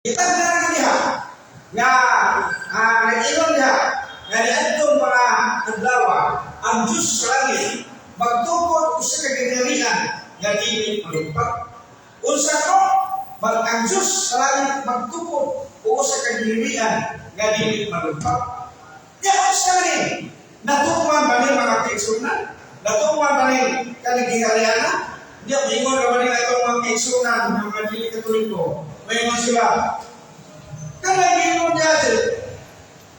Itag na diha nga nag-ingon diha nga niadtong mga adlaw ang Diyos sa langit magtukod usa ka gingharian nga dili malumpag. Unsa ko mag ang Diyos sa langit magtukod o usa ka gingharian nga dili malumpag. Ya, unsa ni? Natuman ba ni, mga kaigsunan? Natuman ba ni kaning gingharian na? Di ingon ra ba ni atong mga kaigsunan nga mga dili Katoliko? Maingon sila. Kanang giingon niya sila.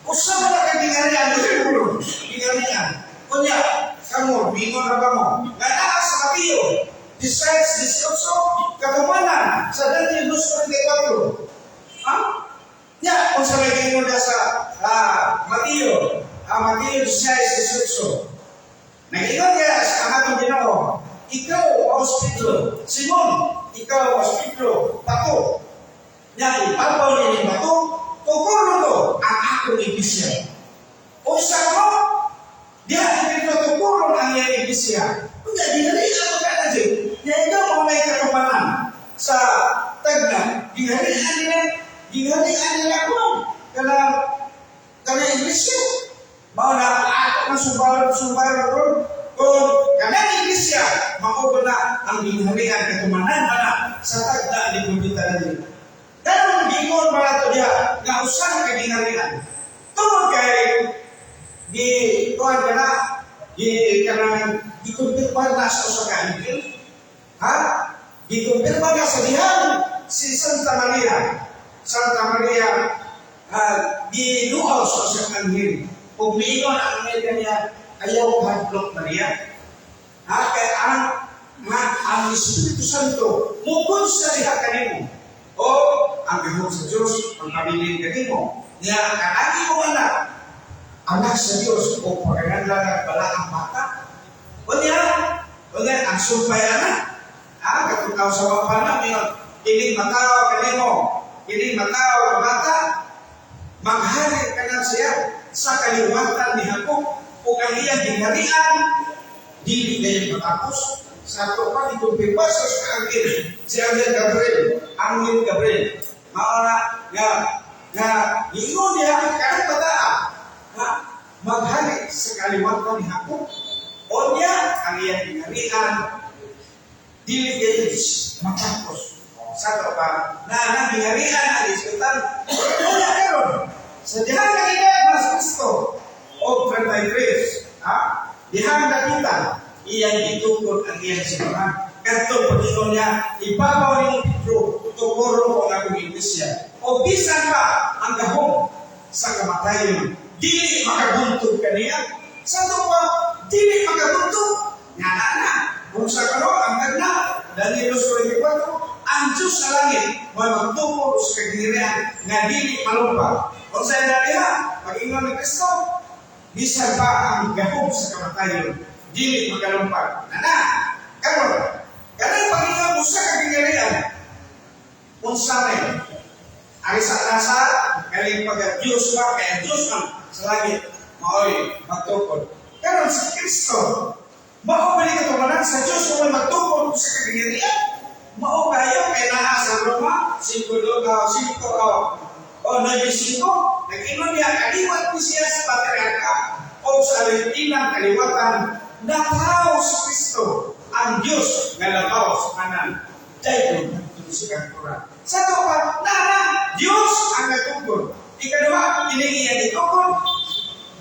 Usa man ka gingharian, siguro gingharian. Unya, kamo, mingon ra ba mo? Nga naa sa Mateo 16:18, katumanan sa Daniel 2:44. Ha? Ya, kung sa may giingon niya sa Mateo 16:18. Nag-ingon niya sa ang atong Ginoo, "Ikaw, o Pedro, Simon, ikaw, o Pedro, bato. Nya, ibabaw niya ni bato, tukuron ko ang akong iglesia." Usa ko, diha ni Pedro tukuron ang iyang iglesia. Unya, gingharian mo ka na dyan. Nya, ikaw mo may katumanan sa tagna. Gingharian nila ko. Kanang iglesia. Mao na ato ng sumbaron sumbaron ron. Kung kanang iglesia, mao na ang gingharian, katumanan ba na sa tagna ni Propeta Daniel. Karon giingon pa nato diha nga usa ka gingharian. Tungod kay gi kuan kana gi kanang gikumpirma na sa usa ka anghel. Ha? Gikumpirma na sa dihang si Santa Maria. Santa Maria giluaw sa usa ka anghel. Ug miingon ang anghel kaniya, "Ayaw hadlok, Maria. Ha, kay ang Espiritu Santo mukon sa diha kanimo. O ang gahom sa Diyos ang pabilin kanimo. Nya ang imong anak, anak sa Diyos o pagkanganlan ng balaang bata." Unya ang sumpay anak. Ah, katong sa wapa na, kining matawo kanimo, kining matawo ka bata, maghari ka na siya sa kaliwatan ni Jacob o ang iyang gingharian, dili kayo matapos. Sa ato pa, ikumpirma sa anghel, si Anghel Gabriel, Anghel Gabriel. Mao na nga giingon niya kanang bataa nga maghari sa kaliwatan ni Jacob. O niya, ang iyang gingharian, dili kayo matapos. Sa ato pa, na ang gingharian ang iskutan. Wala karon. Sa dihang nakita mas Kristo, o 33, ha? Dihang nakita, iyang gitukod ang iyang simbahan. Kadtong pag-ingon niya, "Ibabaw ni Pedro, tukoro ko ang akong iglesia. O bisan pa ang gahom sa kamatayon, dili makabuntog kaniya." Sa ato pa, dili makabuntog. Nga na na. Kung sa kano, ang tagna, Daniel 2:44, ang Diyos sa langit, may magtukod sa kagingharian nga dili malumpag. Kung sa diha, pag-ingon ni Kristo, bisan pa ang gahom sa kamatayon, dili makalumpag. Nana, karon, kanang pag-ingon mo sa kagingharian, unsa may ari sa nasa galing pag Diyos ba kay ang Diyos man sa langit maoy magtukod. Karon si Kristo, mao ba ni katumanan sa Diyos kung magtukod sa kagingharian? Mao kayo kay naa sa Roma 5 do 5 o 9:5, nag-ingon niya kaliwat ni siya sa patriarka o sa alintinang kaliwatan nataw si Kristo, ang Diyos nga labaw sa kanan dayon sa kanturan. Sa ato pa, na Diyos ang nagtukod. Ikaduha, ini iya gitukod,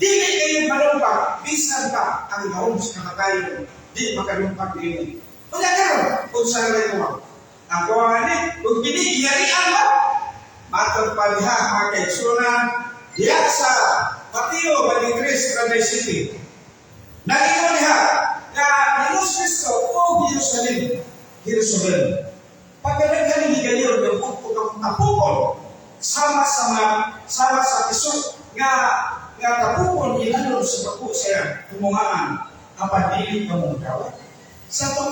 dili kayo malumpag, bisan pa ang gahom sa kamatayon, di makalumpag dili. Unya karon, kung saan rin mo. Ang kuwangan ni, kung binigyan mo, matod pa diha mga kaigsunan, diha sa Mateo 23, Randay City. Nagingon diha, nga ni Kristo o Jerusalem, Jerusalem. Pagkadaghan ni higayon ng kang tapukon sama sa pisok nga tapukon gilalon sa bako sa tumungaan apan dili ka mong dawat. Sa pa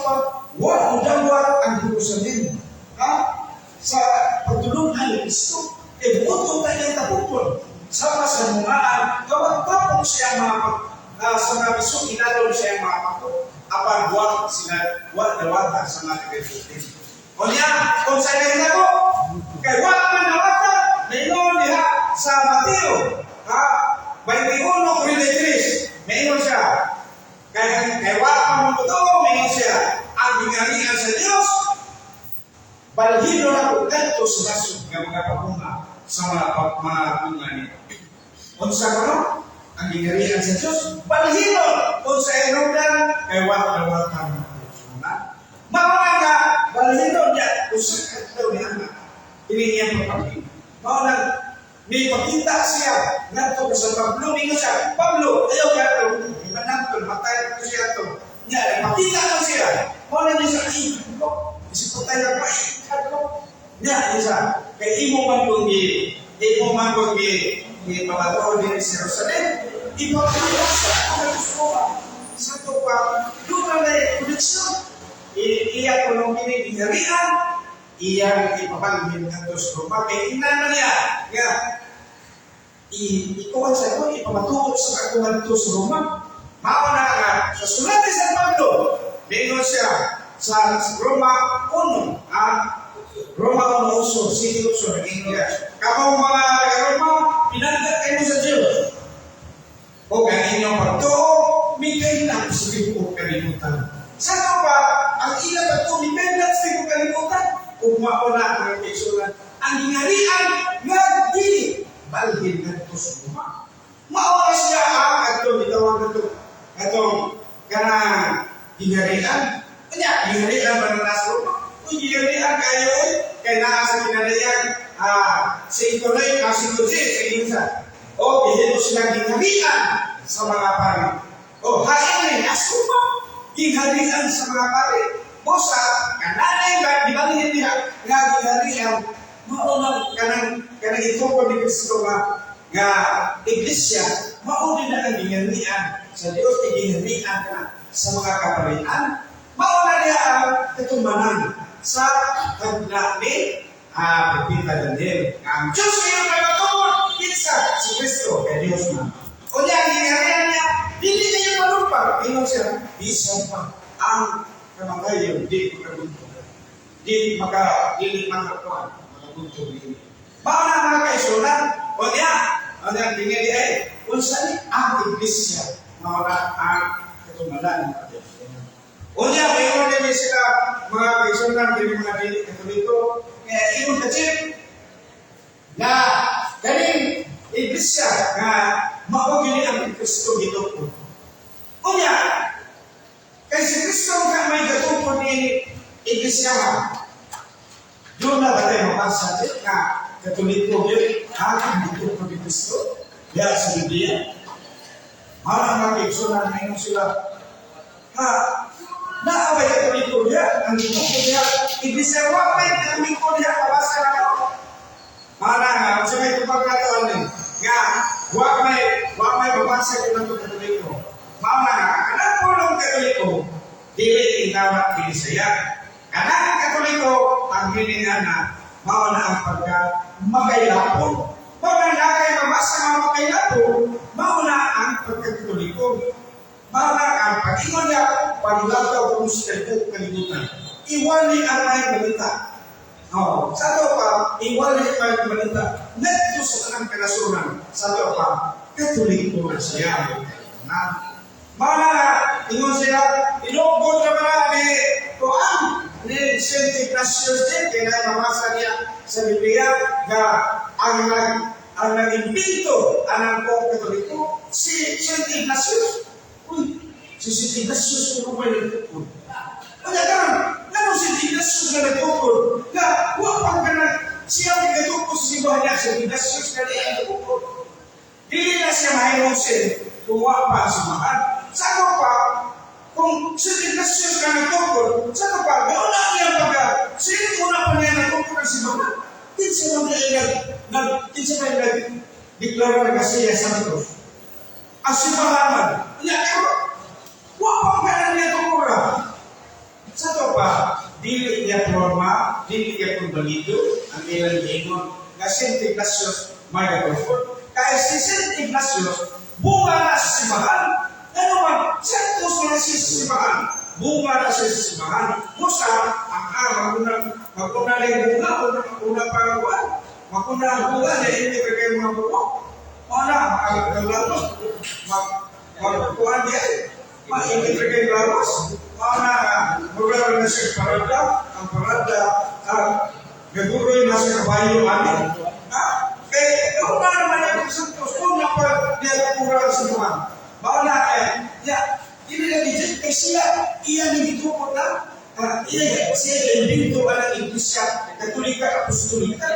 wa mo dawat ang Jerusalem, ha, sa pagtulungan ni Kristo e buoton ta iyang tapukon sama sa mungaan kawat tapok siya mga sa mga pisok ilalon siya mga pako apan wa sila wa dawata sa mga taga-Jerusalem. Unya, kung sa ko, kay wa man nawata. nga mga pagunga sa mga bunga niya. Unsa kuno? Ang gingharian sa Diyos, balhinon unsa hinungdan kay wa dawatan ang kaigsuonan. Mao na nga balhinon niya usa ka adlaw ni ana. Ini iyang pagpakita. Mao na ni pakita siya ngadto sa Pablo, ningon siya, "Pablo, ayaw ka to." Manangtol, matay ko siya to. Nya, nagpakita man siya. Mao na niya siya, "Ay, isip ko tayo pa, ay, nya," niya, "kay imo man kung gi pamatuod din sa Jerusalem, ipakita sa ako gusto ka." Sa to pa, doon na na koneksyon. Iya ko nung kini gingharian, iyang ipabalhin ngadto sa Roma. Kay ingnan na niya, nga, ikuan sa ko, ipamatuod sa ako ngadto sa Roma. Mao na nga, sa sulat ni San Pablo, ningon siya sa Roma 1, Roma 1:8, sige 8, naging niya, "Kamong mga taga-Roma, pinagda kayo sa Diyos. O ang inyong pagtuo, mikaylap sa tibuok kalibutan." Sa ano pa, ang ilang pagtuo, mikaylap sa tibuok kalibutan. Ug mao na ang kaigsuonan, ang gingharian nga dili balhin ngadto sa Roma. Mao na siya ang adto gitawag ato atong kanang gingharian. Kanya, gingharian ba na nasa Roma? Uy, gingharian kayo, oy. Kay naa sa kinalayan, 5 na 5 G, sa insa. O, gihimo sila gingharian sa mga pari. O, hain ni, asuma, gingharian sa mga pari. Busa, kananay ba, di ba niya, nga gingharian, mao na kanang itukod ni Kristo nga iglesia, mao din na ang gingharian sa Dios, gingharian ka sa mga kaparian. Mao na niya ang katumanan sa tagna ni Propeta Daniel. Ang Diyos ngayon may matukod, kinsa si Kristo, kay Diyos na. Unya, ang gingharian niya, dili niya malupag. Ingon siya, bisan pa ang kamatayon, di makaguntong. Dili makakuan, makaguntong dili. Mao na mga kaigsuonan, unya, unya, dinili ay, unsa ni ang iglesia, mao na ang katumanan ng Diyos. Unya, mayroon din sila mga kaigsuonan, dili mga dili Katoliko, kaya ingon ka chip, na kaning iglesia nga mao gini ang Kristo gitukod. Unya, kay si Kristo nga may gatukod ni iglesia, doon na ba tayo mabasa din nga Katoliko yun, ang gitukod ni Kristo? Ya sa Biblia. Mga kaigsuonan, ngayon sila, ha, naa bay Katoliko niya, ang gitukod niya, iglesia, wa may Katoliko niya, mabasa na ko. Mana nga, sa may tupag na to, ano, nga, wa may mabasa ko ng Katoliko. Mao na nga, kanang pulong Katoliko, dili intawat Binisaya. Kanang Katoliko, ang hininga na, mao na ang pagka makailapon. Mao na na kay mabasa nga makailapon, mao na ang pagkakatoliko. Mao na ang pag-ingon niya, paglakaw kung sa kalibutan. Iwali ang may balita. Oh, sa ato pa, iwali ang may balita. Ngadto sa tanang kanasuran. Sa ato pa, Katoliko na siya. Na, mao na, ingon siya, inugod na ba ni Kuan, ni Saint Ignatius din, kaya na mabasa niya sa Biblia, nga ang nag-imbento anang po Katoliko, si Saint Ignatius. Uy, si Saint Ignatius ko ba nagtukod? Kaya karon, ngano si Ignatius nga nagtukod? Nga, wa pa ka na, siya ang nagtukod sa simbahan niya, si Ignatius na niya ang nagtukod. Dili na siya mahimong sin kung wa pa ang simbahan. Sa ako pa, kung si Ignatius nga nagtukod, sa ako pa, doon na niya pagka, sino una pa niya nagtukod ang simbahan? Kinsa man niya kinsa man nag deklara nga siya santos? Ang simbahan man, niya karon, wa pa ka na niya tukura. Sa to pa, dili niya forma, dili niya kung balido, ang ilang giingon, nga Saint Ignatius may nagtukod. Kaya si Saint Ignatius, bunga na sa simbahan. Ano man, santos na siya sa simbahan. Bunga na siya sa simbahan. Kusa, ang maguna, maguna na yung bunga, una, una pa ang buwan. Maguna ang bunga, na hindi ka kayo mga bunga. Wala, ang lawas, magkuhan diyan. Mainit ka kayo lawas. Wala, mura na siya parada, ang parada, ang Gaguroy na sa kabayo ani. Ha? Kay una naman yung santos, una pa niya kurang sa mga. Mao na kay ya, dili lagi dyan, kay siya, iya ni gitukod na. Ha, iya, siya imbento ang Iglesia Katolika Apostolika.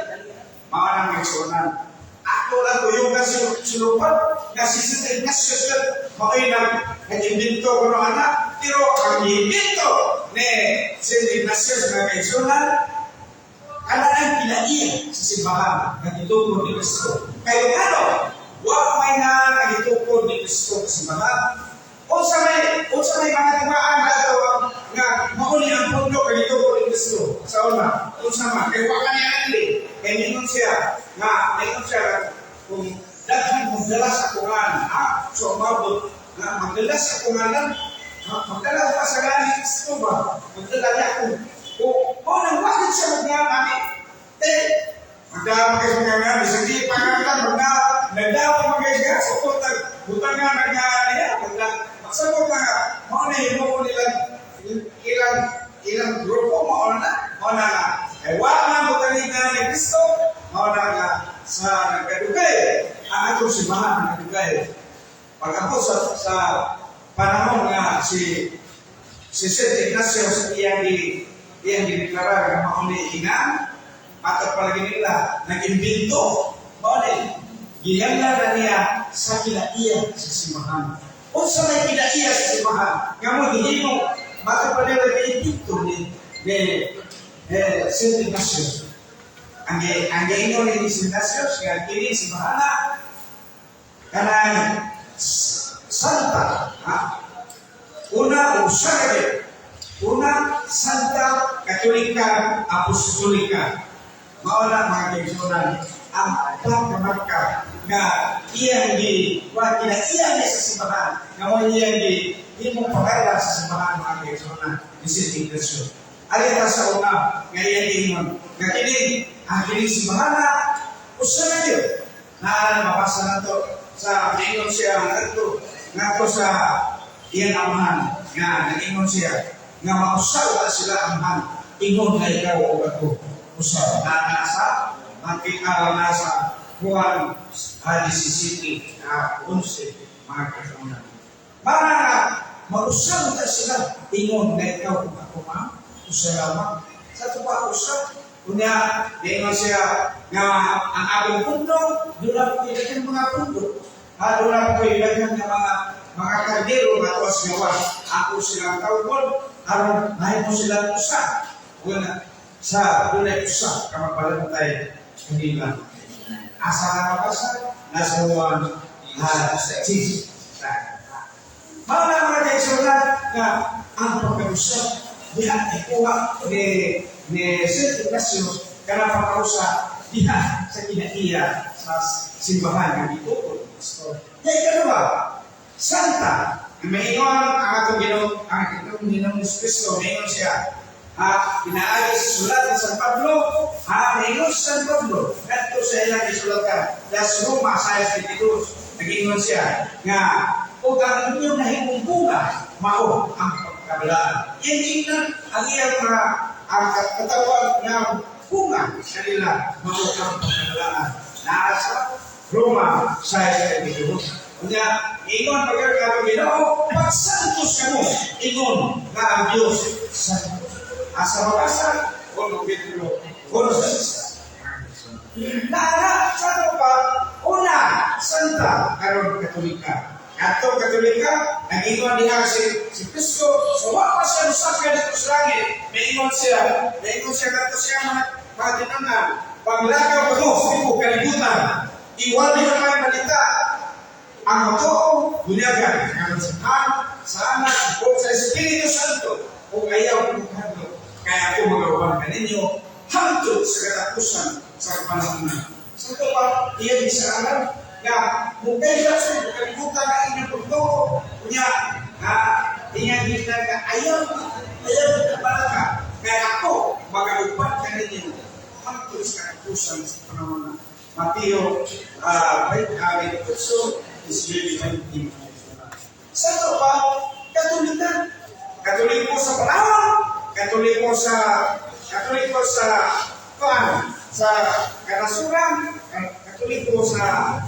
Mao nang igsuonan. Ako lang tuyong kasi sulupan, nga si St. Ignatius mao'y nag-imbento kuno ana, pero ang imbento ni St. Ignatius nga kaigsuonan, kana ang kinaiya sa simbahan nga gitukod ni Kristo. Kay ano, wa may nga gitukod ni Kristo sa simbahan. Unsa may mga timaan ato nga mao ni ang pundo kay gitukod ni Kristo sa una? Unsa man kay wa kani anli, kay ningon siya kung daghan mong dala sa kungan, ha, so umabot nga magdala sa kunganan, ha, magdala ka sa gani Kristo ba, magdala niya kung o o nang bakit siya magngamani eh magdala kayo sa nga bisag di pangatan magna nagdawa man kayo siya sa utang butang nga nagniya magna magsabot na nga mao na himo nilang ilang ilang grupo. Mao na nga kay wa man butang nga ni Kristo. Mao na nga sa nagkadugay ang atong simbahan, nagkadugay pag ako sa panahon nga si St. Ignatius iyang gideklara nga mao ni hingan matod palagi nila nag-imbento, mao ni gihamla na niya sa kinaiya sa simbahan. Unsa may kinaiya sa simbahan nga mo gihimo matod pa nila giimbento ni St. Ignatius? Ang giingon ni St. Ignatius nga kini simbahana kanang santa, ha? Una, usa ka. Una, Santa Katolika Apostolika. Mao na, mga kaigsuonan, ang pagkamarka nga iyang gi wa kina iya ni sa simbahan nga mo iyang gi himong pangalan sa simbahan, mga kaigsuonan, ni St. Ignatius. Ali ta sa una nga iyang giingon nga kini ang kini simbahan usa na gyud na mabasa nato sa ingon siya ngadto ngadto sa iyang amahan nga nag-ingon siya nga mausab sila, amahan, ingon nga ikaw o ako usab na nasa makita nasa Juan 17 na 11, mga kaigsuonan, para nga mausab ta sila ingon nga ikaw ug ako ma usa lamang sa ato pa usab. Unya, ingon siya nga ang akong pundo, doon na po daghan mga pundo. Ha, doon na po daghan nga mga kardero nga tuwas gawas. Ako silang tawgon, aron mahimo silang usa. Una, sa dunay usa ka magbalantay kanila. Asa nga mabasa? Nasa Juan 6. Mao na, mga kaigsuonan, nga ang pagkausap diha ikuha ni St. Ignatius kana pagkausap diha sa kinaiya sa simbahan nga gitukod ni Kristo. Kay kaduha, Santa, maingon ang atong Ginoo, ang atong Ginoong Kristo, maingon siya, ha, pinaagi sa sulat ni San Pablo, ha, maingon si San Pablo, ngadto sa ilang gisulatan, Las Roma 6:22, nag-ingon siya, nga, ug ang inyong nahimong bunga, mao ang pagkabalaan. Yan ingnan ang iyang mga ang katawan nga bunga kanila mao ang pagkabalaan. Naa sa Roma 6:22. Unya, ingon pagka atong Ginoo, pagsantos kamo, ingon nga ang Dios santos. Asa mabasa? 1 Pedro 1. Naa sa ano pa, una, Santa, karon Katolika. Atong Katolika, nag-ingon diha si Kristo, so wa pa siya musakay dito sa langit. Maingon siya kadto siya mga tinangan, "Paglakaw ko sa tibuok kalibutan, iwali ang mga balita, ang matuo, bunyagan, ngalan sa Ama, sa Anak, o sa Espiritu Santo, o ayaw kung hadlok. Kaya ako magauban kaninyo, hangtod sa katapusan sa panahon na." Sa ito pa, iyan sa alam, nga, kung kayo sa kalibutan na inyong pagtuo, kunya, nga, iyang gina nga, ayaw, ayaw ka balaka, kaya ako, magauban kaninyo, hangtod sa katapusan sa panahon na. Mateo, 28, 19. Sa ito pa, Katolika. Katoliko sa panahon, Katoliko sa kuan, sa kanasuran, Katoliko sa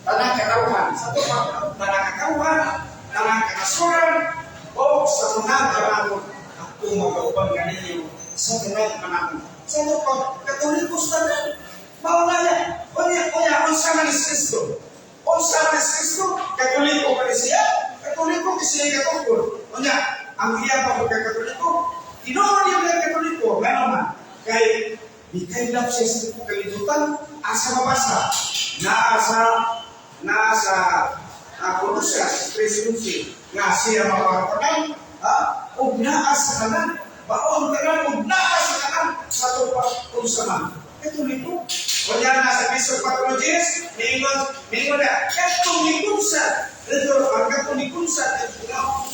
tanang katawhan. Sa ato pa, tanang katawhan, tanang kanasuran, o sa tanang panahon. Ako magauban kaninyo sa tanang panahon. Sa ato pa, Katoliko sa tanan. Mao na niya. Unya, unya, unsa man ni Kristo? Unsa man ni Kristo? Katoliko pa ni siya? Katoliko kasi siya katukod. Unya, ang iya pa pagkakatoliko, tinuod niya ang Katoliko. Ngano man? Kay gikaylap siya sa kalibutan, asa mabasa? Naa sa Colosas 3:11 nga siya mapagtanan, ha? Ug naa sa tanan, baon tanan, ug naa sa tanan, sa tupa unsa man. Katoliko. Unya na sa Bishop Patrologist, niingon na, Katolikon sa, ito, ang Katolikon sa,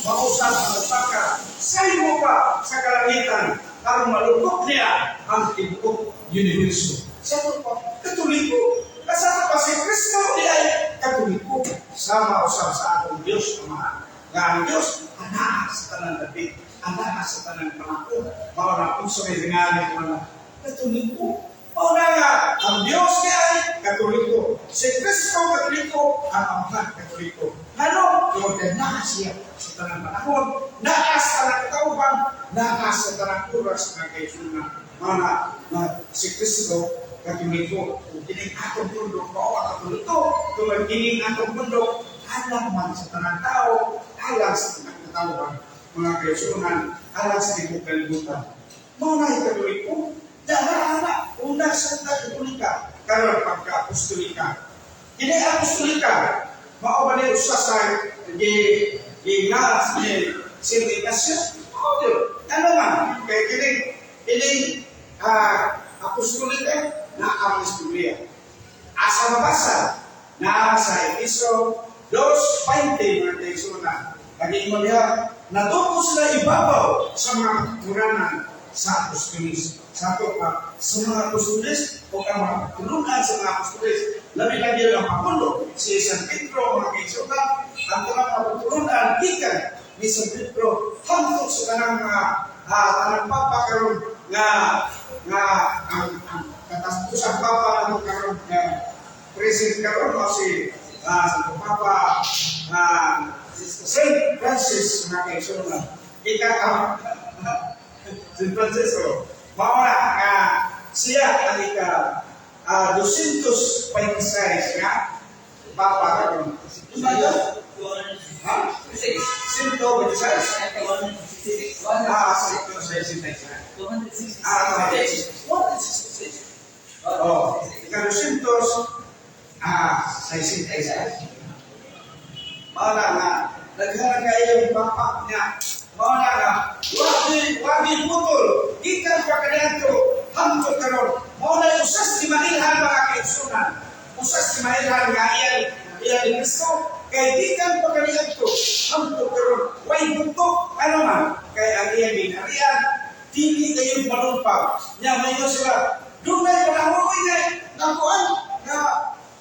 mausap ang usaka, sa imo pa sa kalangitan, aron malukok niya ang tibuok universo. Sa tupa, Katoliko. Kasama pa si Kristo di ay Katoliko. Sama usab sa atong Diyos Ama. Nga ang Diyos, anaa sa tanang gabi, anaa sa tanang panahon. Mao na kung sa may ringali ko na Katoliko. Mao na nga, ang Diyos kay ay Katoliko. Si Kristo Katoliko, ang Amahan Katoliko. Ano? Tungod kay naa siya sa tanang panahon, naa sa tanang katawhan, naa sa tanang oras nga kaigsuonan. Mao na, na si Kristo Katoliko. Ug kining atong pundok mao ang Katoliko. Tungod kining atong pundok alang man sa tanang tao, alang sa tanang katawhan, mga kaigsuonan, alang sa tibuok kalibutan. Mao na Katoliko. Dara ana, una sa Katolika, karon pagka-apostolika. Kini apostolika, mao ba ni usa sa gi gi nga ni Saint Ignacio? Mao gyud. Ano man, kay kining kining apostolika na ang Biblia. Asa mabasa? Naa sa Efeso 2:20, mga kaigsuonan. Nag-ingon niya, natuko sila ibabaw sa mga katunanan sa apostolis. Sa ato pa, sa mga apostolis o ang mga katununan sa mga apostolis, labi na gyud ang papulo, si San Pedro, mga kaigsuonan, ang tanang mga katununan, gikan ni San Pedro, hangtod sa tanang mga tanang papa karon nga nga ang katapusang papa nato karon nga present karon o si Santo Papa Saint Francis, mga kaigsuonan. Ika Saint Francis o mao na nga siya ang ika 226 nga papa karon. Diba yun? Ha? 126? 166. 166. Oh, ika 200 66. Mao na nga naghanap kayo yung papa niya. Mao na nga wagi wagi putol gikan pa kaniadto hangtod karon. Mao na yung usas ni mailhan, mga kaigsuonan. Usas ni mailhan nga iya iya ni Kristo kay gikan pa kaniadto hangtod karon way butok, ano man kay ang iya ginarian dili kayo malumpag. Nya mayo sila dunay panahon oy nga nakuan nga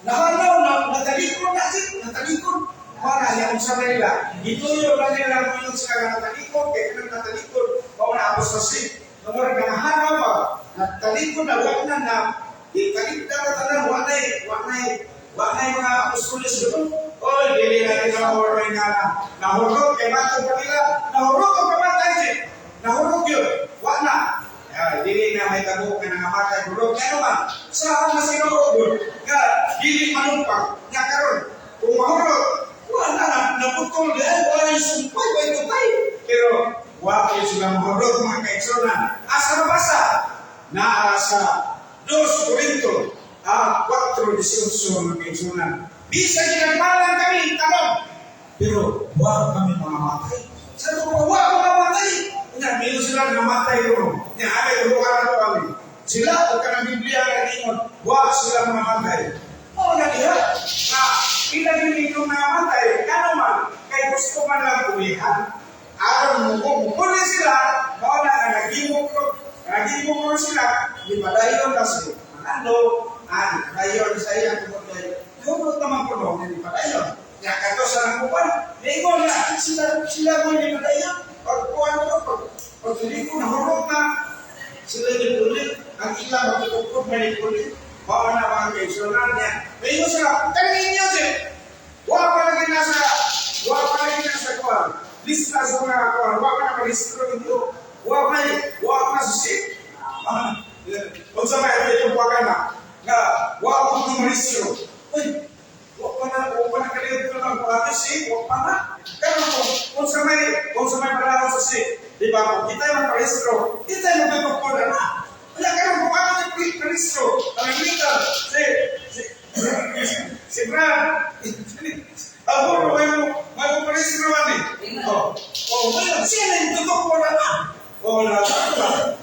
nahanaw na natalikod na si natalikod para yang unsa na nila gituyo na nila mo sila nga natalikod kay kanang natalikod mao na apostasy. Tungod nga nahanaw ba natalikod na wa na na italikod na tanan wa nay mga apostolis doon. Oy, dili na nila or nga nahurot kay matod pa nila nahurot og kamatay si nahurot yun wa na. Ay, dili na may tabo ka nangamatay hurot kay man sa masinuod yun nga dili manumpag nga karon kung mahurot wa na na naputol di ay wa ay sumpay wa tutay pero wa kayo sila mahurot, mga kaigsuonan. Asa mabasa? Naa sa 2 Corinto 4:18, mga kaigsuonan. Bisan ginagmalan kami tanong pero wa kami mga matay. Sa ito pa, wa mga matay. Nya, mingon sila namatay ko. Nya, ay, turuan na to kami. Sila, o kanang Biblia nga ingon, wa sila mga matay. Mao na diha, na ilang hindi kong namatay, ano man, kay gusto man lang uwihan. Aron mo, mupuli sila, mao na nga naghimo ko sila, di padayon na si Manando, padayon sa iya, tungod kay, hurot naman ko no, di padayon. Ya kato sa nangupan, niingon na, sila, sila mo di padayon. Pag kuwan ko, pag pag ko, nahurot na, sila di puli. Ang ilang magtutukod manipuli. Mao na, mga kaigsuonan niya. May sila, kaninyo siya. Wa pa lagi nasa kuwan. Lista sa mga kuwan. Wa pa na marehistro ninyo. Wa pa sa SIP. Unsa may ito itong na? Nga, wa pa na marehistro. Uy, wa pa na kalihok ko ng kuwan si, wa pa na. Kaya kung sa may panahon sa SIP, di ba, kung kita yung marehistro, kita yung magtutukod na. Kaya karon kung ano yung rehistro, ang legal, si Brad, ako, may mo rehistro man eh. Oh, may siya na yung tutukod na. Oh, na,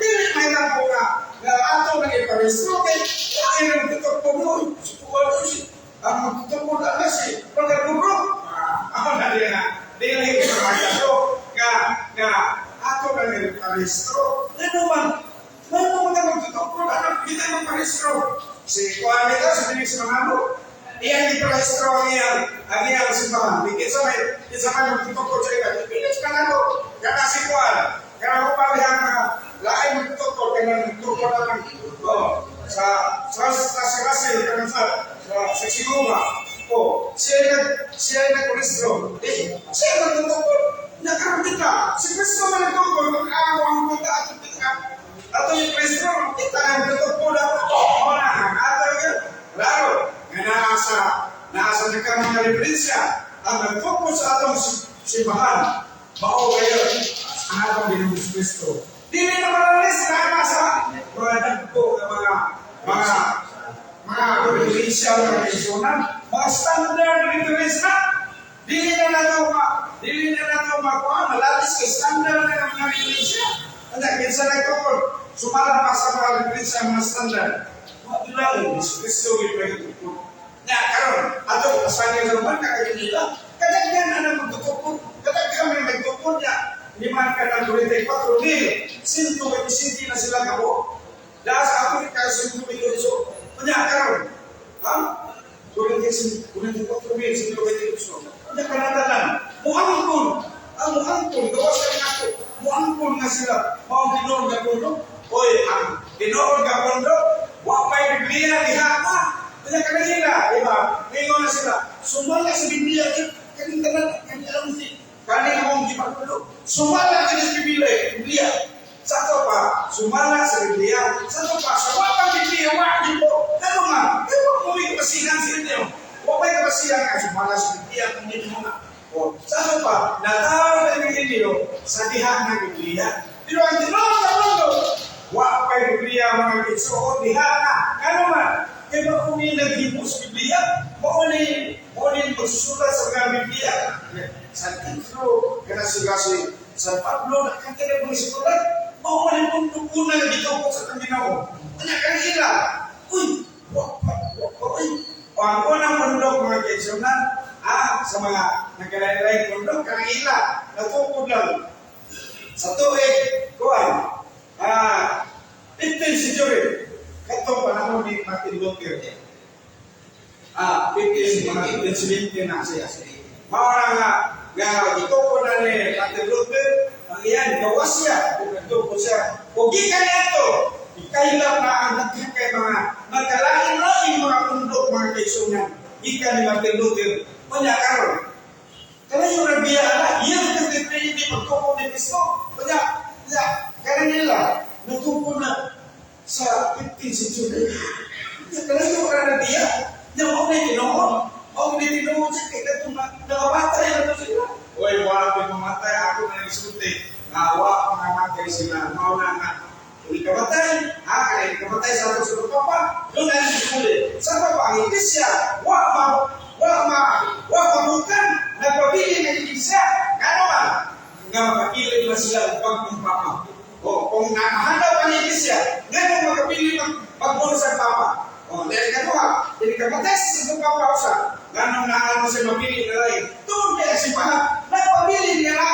dili may na ko nga, nga ato nang iparehistro kay ay nang tutukod mo, sukuan si ang magtutukod na si Brother Guro. Ah, ako na din na, dili ko sa nga nga ato nang iparehistro. Ano man, may mo mga magtutukod, ano, kita magparehistro. Si Kuan nito, si Felix Mangamo, iyang iparehistro ang iyang simbahan. Di kinsa may magtutukod sa iya. Felix Mangamo, kana si Kuan, kana ko pa dihang mga lain magtutukod, kana magtutukod ang oh, sa Russell, kana sa Siguma. Oh, siya nag-rehistro. Eh, siya nagtutukod. Nakaroon kita. Si Kristo man nagtukod, mag-amo ang punta at kita. Ato yung Kristo, kita ang tutukod ato. Oh, na, ato yun. Klaro, nga naa sa nagka mga referensya, ang nagtukod sa atong simbahan, mao kayo ang atong Ginoong Kristo. Dili na manalis na sa mga dagko nga mga referensya mga referensyonan, mga standard reference na. Dili na nato makuha, malalis kay standard na ng mga referensya. Ano, kinsa nagtukod, sumala pa sa mga referensya, mga standard. Wa lang, Kristo gyud nagtukod. Na karon ato sa niya sa man kakaginila. Kadaghan na nang magtukod, kadaghan may nagtukod niya. Lima ka ng 44,125 na sila kabo. Dahil sa ako ni kayo 128. Kanya karon, ha? 44,128. Kanya kanatanan. Muangkon. Ang muangkon, gawas sa ako. Muangkon nga sila. Mao tinuod nga pundo. Oy, ang tinuod nga pundo, wa pa'y Biblia diha ka. Kanya kanila, di ba? Ngayon na sila. Sumala sa Biblia, kaning tanan, kaning alam si kaning akong gipatulo. Sumala kini sa Biblia, Biblia. Sa ato pa, sumala sa Biblia. Sa ato pa, sa wa Biblia, wa gyud po. Ano nga? Kaya mo may kapasihan sa inyo. Wa may kapasihan nga sumala sa Biblia kung hindi mo nga. O, sa ato pa, natawag na yung inyo sa diha ng Biblia. Pero ang tinuod sa mundo, wa pa'y Biblia, mga kaigsoon, diha na. Ano man? Kaya ba kung may naghimo sa Biblia, mao ni magsusulat sa mga Biblia. San Pedro, kana sila si San Pablo, nakanta na mga sulat. Mao ni mundo una nga gitukod sa Ginoo. Kanya kanila. Uy, wa pa, wa pa, uy. O, ang unang bundok, mga kaigsuonan, sa mga nagkalain-lain bundok, kanila, natukod lang. Sa tuig, kuan, 15th century, katong panahon ni Martin Luther. 15, mga 1570 na siya. Mao na nga, nga gitukod na ni Martin Luther, ang iyan, gawas siya, kung nagtukod siya. Kung gikan niya ikailap na ang daghan kay mga nagkalain-lain mga pundok, mga kaigsuonan. Gikan ni Martin Luther, unya karon. Kaya yung nagbiya na, iyan kasi Trinity pagtukod ni Kristo. Kanya, ya, kaya nila, natukod na sa 15th century. Ya, kaya yung ka na biya, yung ako na tinuod. Ako na tinuod siya, kaya ito nakamatay na ito sila. Uy, wala ko mamatay, ako na nagsulti. Nga, wa mamatay sila. Mao na nga, uli kamatay, ha, kaya kamatay sa atong sa papa, doon na yung. Sa papa, ang iglesia, wa mabukan, nagpabili ng iglesia. Ngano man? Nga makapili man sila og bagong papa. O, kung nakahanap ang iglesia, ngano makapili magbuno sa papa? O, dahil kaduha, dili kamatay sa papa usa, ngano na ano siya mapili na lain. Doon kaya si Papa, nagpabili niya na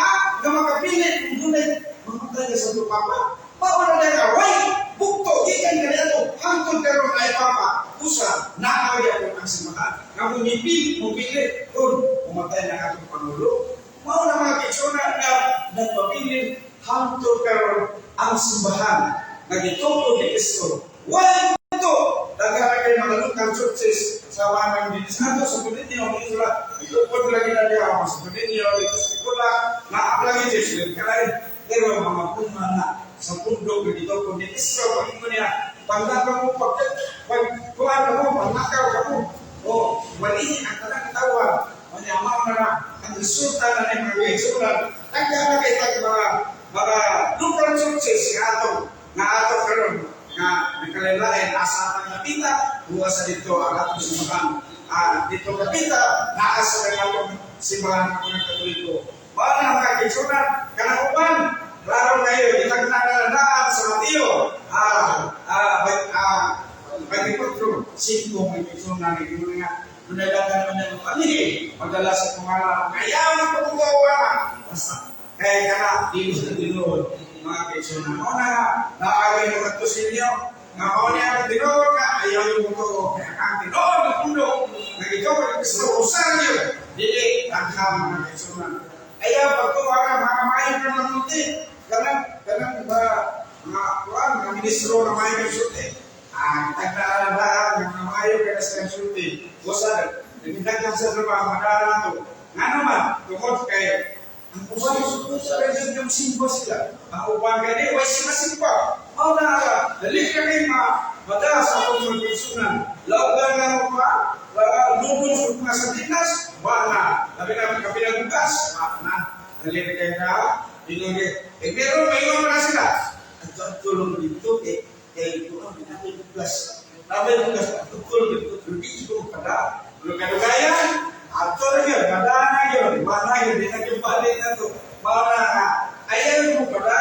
nga makapili kung dunay mamatay na sa papa. Mao na dahil way, bugto, gikan kaniadto, hangtod karon ay papa. Usa, naa gyapon ang simbahan. Nga mumipili, mupili, kung pumatay na atong pangulo. Mao na, mga kaigsuonan, nga nagpabilin hangtod karon ang simbahan nga gitukod ni Kristo. Why ito? Daghan kay mga local churches sa mga dinhi sa ato sa ninyo, sila lupod lagi na diha sa ninyo dito sa Tikula, naap lagi sila kalay, pero mga punma na sa pundo dito kung ni Kristo pag niya pagdaka mo, pag pag kuan mo, pagnakaw ka mo o wali ang tanang katawan. Manya mao na ang resulta na ng mga kaigsunan. Daghan na kay tag mga local churches nga ato karon nga nagkalain-lain, asa atang napita, buwas sa dito ang atong simbahan, dito kapita naa sa atong simbahan ng mga Katoliko. Mao na, mga kaigsunan, kanang uban klaro kayo gitagna na daan sa Mateo 24, 5, mga kaigsunan, nga dunay daghan man ang palihi magdala sa pangalan, ayaw na pagbugawa, basta kaya kana dili sa tinuod, mga kaigsunan. Mao na naagay mo kadto sa inyo nga mao niya ang tinuod ka ayaw yung mutuo, kaya ang tinuod ng pundo nga ikaw ang Kristo usa yun dili tangham, mga kaigsunan. Ayaw pagtuwa ka mga maayo ka magunti, kanang kanang ba mga kuan, mga ministro na maayo kang sulti, ang tagdaan nga maayo ka sa sulti, usa nagdaghan sa trabaho madala to, ngano man tungod kay ang uban sa yung simba sila. Ang uban kay di way sila simba. Mao na dali ka kay ma mada sa akong mga kaigsunan. Laugan nga mo pa, lubong sa mga sardinas, wa na. Labi na kapinagugas, wa na. Dali na kay ka, inugi. Eh, pero may na sila. Ato tulong dito kay kay kuno may bugas. Nabi bugas tukol dito, di ko kada. Lugayan, ato na yun, kada na yun, wa na yun, di na yung balik na to. Mao na nga, ayaw mo kada.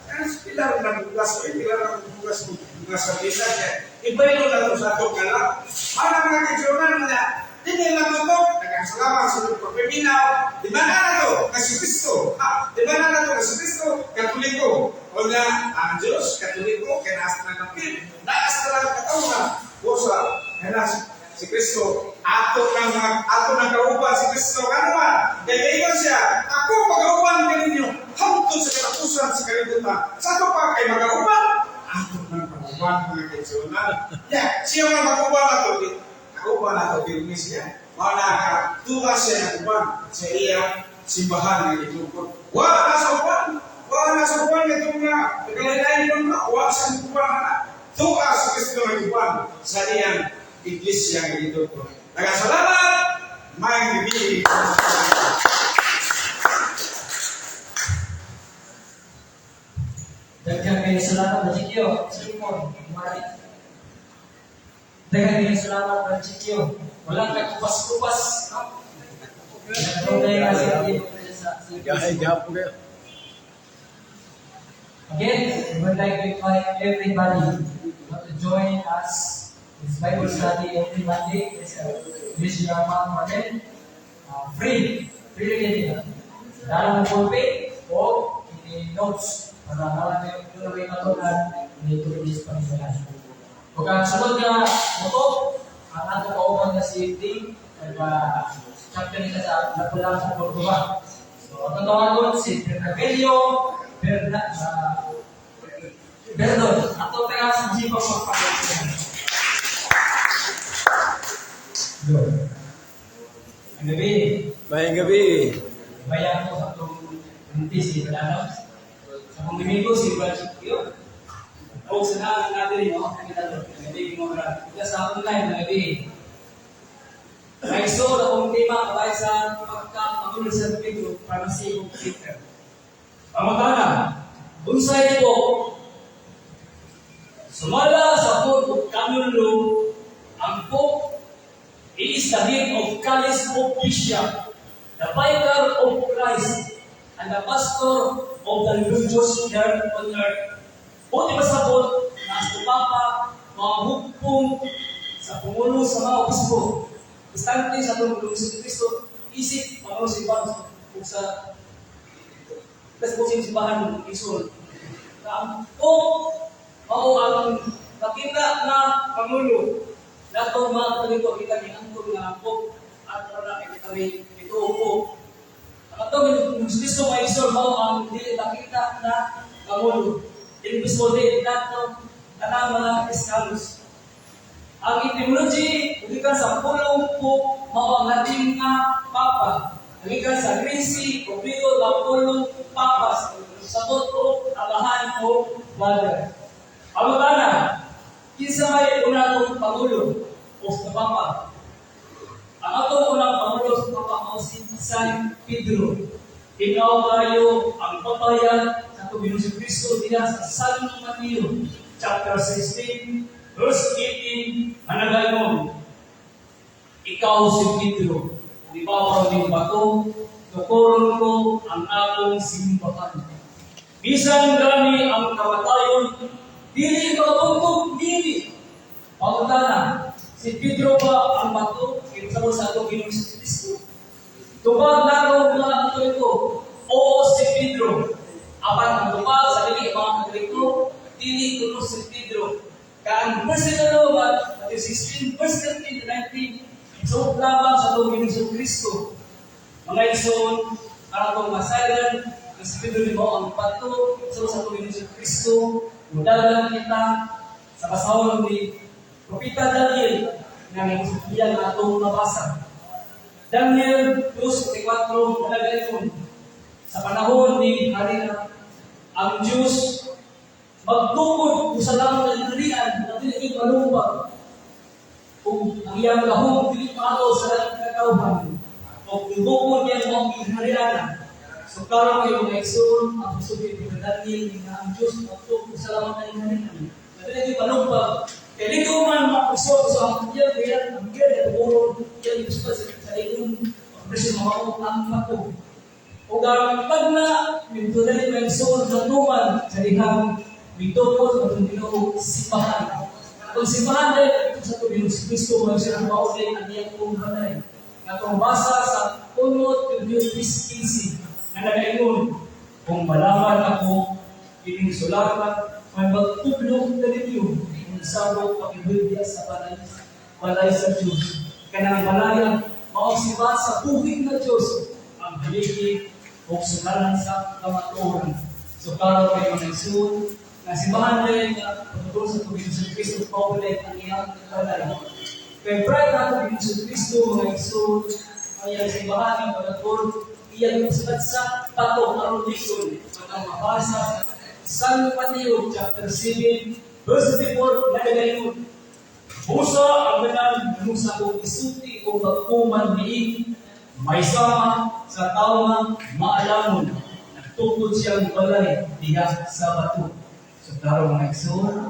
Ang pila na bugas ko, pila na bugas ko, bugas sa bisa niya. Iba yun na to sa atong kala. Mana mga kaigsunan na, dili lang mo to, nagkasalamat sa pagpaminaw, di ba na to, nga si Kristo, ha, di ba na to, nga si Kristo, Katoliko, o nga, ang Diyos, Katoliko, kaya nasa na ng pil, naas na lang katawan, o sa, kaya si Kristo, ato nang ato nang kauban si Kristo, ano man, kaya ingon siya, "Ako magauban kaninyo, hangtod sa katapusan sa kalibutan." Sa ato pa kay magauban, ato nang kauban, mga kaigsunan. Ya, siya nga magauban ato, di, kauban ato, pirmi siya. Mao na ka, tuwa siya ng uban sa iya simbahan nga gitukod. Wa na sa uban, wa na sa uban itong nga, nagkalain na, wa sa uban na. Tuwa sa Kristo ng uban sa iyang iglesia nga gitukod. Nagasalamat, maayong gabi. Daghan kayo salamat, Brad Simon, Mari. Daghan kayo salamat, Brad Chikyo. Walang kagkupas-kupas, no? Nagtungay nga sa Gahay, gahapon kayo. Again, we would like to invite everybody to join us this Bible study every Monday. It's a Miss Martin. Free. Free rin yun. Dala ng ballpen o notes para wala na yung may matunan ni tulis panginoon. Kung ang sunod nga moto, ang ato kauban nga si Ding, taga chapter nila sa Lapu-Lapu, Cordoba. So, ang tawagon si Bernabelio Berna, Berdon. Ato taga sa Jipang magpapalagay. Go. Ang gabi, Maayong gabi. Bayan ko sa atong munti si Adams. Sa akong amigo si Brad Chikyo. O sa natin natin no, kita to. Gabi mo Brad. Kita sa online na gabi. May so akong tema kabay sa pagka-pangulo sa Pedro, Primacy of Peter. Pangutana, unsay po sumala sa Code of Canon Law, ang Pope is the head of College of Bishop, the vicar of Christ, and the pastor of the religious here on earth. Buti pasabot na ang Papa mahugpong sa Pangulo sa mga obispo. Instante sa atong Panginoong Kristo, isip Pangulo sa ibang ug sa tas po simbahan isol. Na ang Pope mao ang makita na Pangulo. Nato mga Katoliko, kita ni angkon nga ang Pope at wala kay kami ito po. Ang atong Kristo may isol mao ang dili makita na Pangulo. Invisible, dili nato Tanang mga escalos. Ang etymology, gikan sa pulong Pope, mao ang Latin nga Papa. Gikan sa Greece, o Griego nga pulong Papas, sabot og amahan o father. Ang na, kinsa may una atong pangulo o sa Papa? Ang atong unang pangulo sa Papa mao si San Pedro. Ikaw kayo ang papayag sa atong Ginoong Kristo diha sa San Mateo chapter 16 verse 18 nga nagaingon, "Ikaw si Pedro, ibabaw ning bato, tukoron ko ang akong simbahan. Bisan gani ang kamatayon, dili makabugtong dili." Pangutana, si Pedro ba ang bato kinsa sa atong Ginoong Kristo? Tubag nato mga Katoliko, oo, si Pedro. Apan ang tubag sa dili mga Katoliko, dili kuno si Pedro. Kay ang versikulo Matthew 16 verse 13 to 19, so lamang sa atong Ginoong Kristo. Mga igsoon, ang atong masayran, ang si Pedro ni mao ang bato sa atong Ginoong Kristo, mudalan kita sa basahon ni Propeta Daniel nga nagsugiyan nga atong nabasa. Daniel 2:24 nagaingon, sa panahon ni Harina, ang Diyos magtukod usa lamang nga gingharian na dili malumbag ug ang iyang gahom dili maagaw sa laing katawhan ug tubokon niya ang gingharian. So karon kayo, mga igsoon, ang pagsulti ni Daniel nga ang Diyos magtukod usa lamang nga gingharian na dili malumbag. Kaya dito man makusog sa ang iyang kaya ang iyang natuburon iyang gusto sa ingon ang presyo mao ang bato. Ug ang pagna minto dali may igsoon sa tuman sa dihang mitukod ang Ginoo simbahan. Kung simbahan dahil ito sa atong Ginoong Kristo mo siya ang mao ang iyang punghanay. Nga atong basa sa 1 Timoteo 3:15 nga nagaingon, "Kung malaman ako ining sulatan, may magtudlo na ninyo kung sabot pakibigya sa balay sa Diyos." Kanang balaya, mao simbahan sa buhi nga Diyos, ang haligi o sukalan sa kamatuoran. So karon kay mga igsoon, nga simbahan din nga pagtuturo sa atong Ginoong Kristo, public ang iyang balay. Kay pride nato Ginoong Kristo, mga igsoon, ang iyang simbahan ang pagtuturo, iyang sukat sa bato aron lisod ang mabasa sa San Mateo chapter 7 verse 54 na nagaingon, "Busa ang tanan nga sa akong isulti o magtuman niini, may sama sa tawo nga maalamon, nagtukod siyang balay diha sa bato." So klaro, mga igsoon,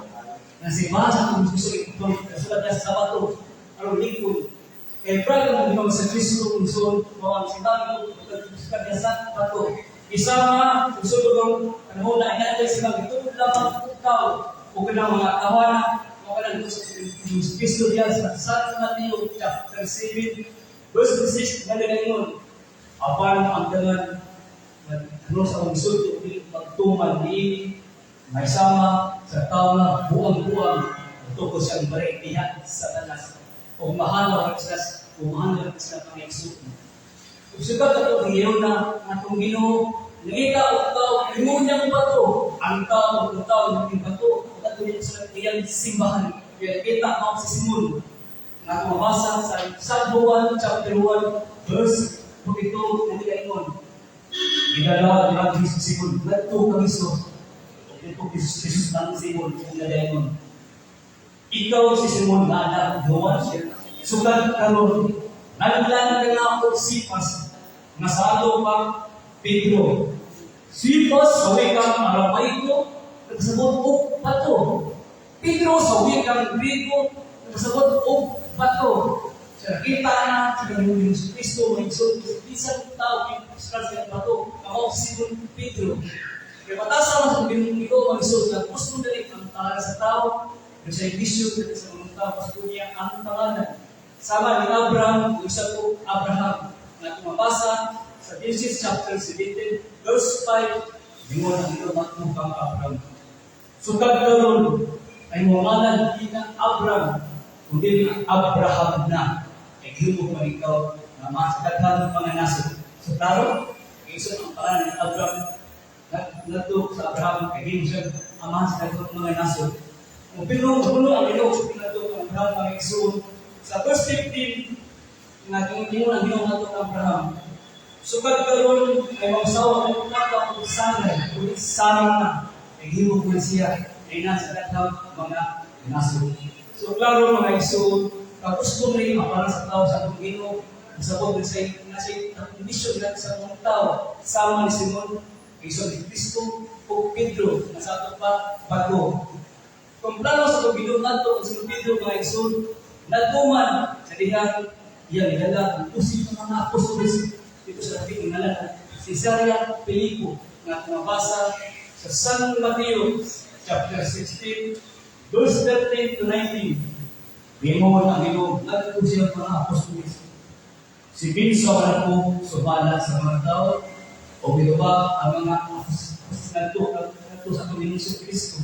nga si sa atong gusto ito nasulat niya sa bato aron lingkod. Kay pride ang Ginoong sa Kristo igsoon mo ang simbahan nasulat niya sa bato. Isa nga sulod ang panahon na inaalay sila gitukod lamang ikaw o kanang mga kawana o kanang sa Kristo diyan sa San Mateo chapter 7 verse 6 nga nagaingon, "Apan ang tanan ano sa akong isulti dili magtuman niini, may sama sa tawo nga buang-buang, tukod siyang balay diha sa tanas." O mahal ang sila, o mahal ang sila pang igsoon. Ug sugad ato giyon na atong Ginoo nangita og tao ingon niyang bato, ang tao og tao ng bato ug ato niya sa iyang simbahan. Kaya kita mao si Simon nga atong mabasa sa San Juan chapter 1 verse 42 na nagaingon, gidala nila Jesus si Simon ngadto kang Jesus. Ug dito Jesus ang Simon ug nagaingon, "Ikaw si Simon nga anak ni Juan. Sugad karon naglan ka na ako Cephas, nga sa ato pa Pedro." Cephas sa wikang Aramaiko nagsabot og bato. Pedro sa wikang Griego nagsabot og bato. Sa nakita na sa kanyang Jesu Kristo may igsoon bisan tao sa bato mao si Simon Pedro. Kaya matasa man sa Ginoo ang igsoon nga gusto dali ang pangalan sa tao sa iglesia sa mga tao gusto niya ang pangalan. Sama ni Abraham, ug isa ko Abraham nga tumabasa sa Genesis chapter 17 verse 5, ingon ang Ginoo kang Abraham, "Sugad karon ay mo ngalan di na Abraham kundi Abraham na, kay gihimo man ikaw nga sa daghan mga nasod." So klaro, igsoon ang pangalan ni Abraham ngadto sa Abraham kay gihimo siya ama sa daghan mga nasod. Kung puno ang Ginoo sa pinato ang Abraham, mga igsoon. Sa verse 15, nga gingon ang Ginoo ngadto kang Abraham, "Sukad karon ay mausawa ang tata og sanay, ug sama na naghimo ko siya ay nasa daghang mga nasod." So klaro, mga igsoon, kagusto ni para sa tao sa atong Ginoo, sa sa nasa kondisyon na sa mga tao, sama ni Simon, igsoon ni Kristo o Pedro, na sa ato pa bago. Kung plano sa atong Ginoo ngadto kang Simon Pedro, mga igsoon, nagtuman sa dihang iyang gidala ang 12 ng mga apostoles dito sa labing ngalan Cesarea Filipo nga mabasa sa San Mateo chapter 16 verse 13 to 19. Ingon ang Ginoo ngadto siya mga apostoles, "Si kinsa man ko sumala sa mga tao o ba ang mga apostoles ngadto ngadto sa atong Ginoo Kristo,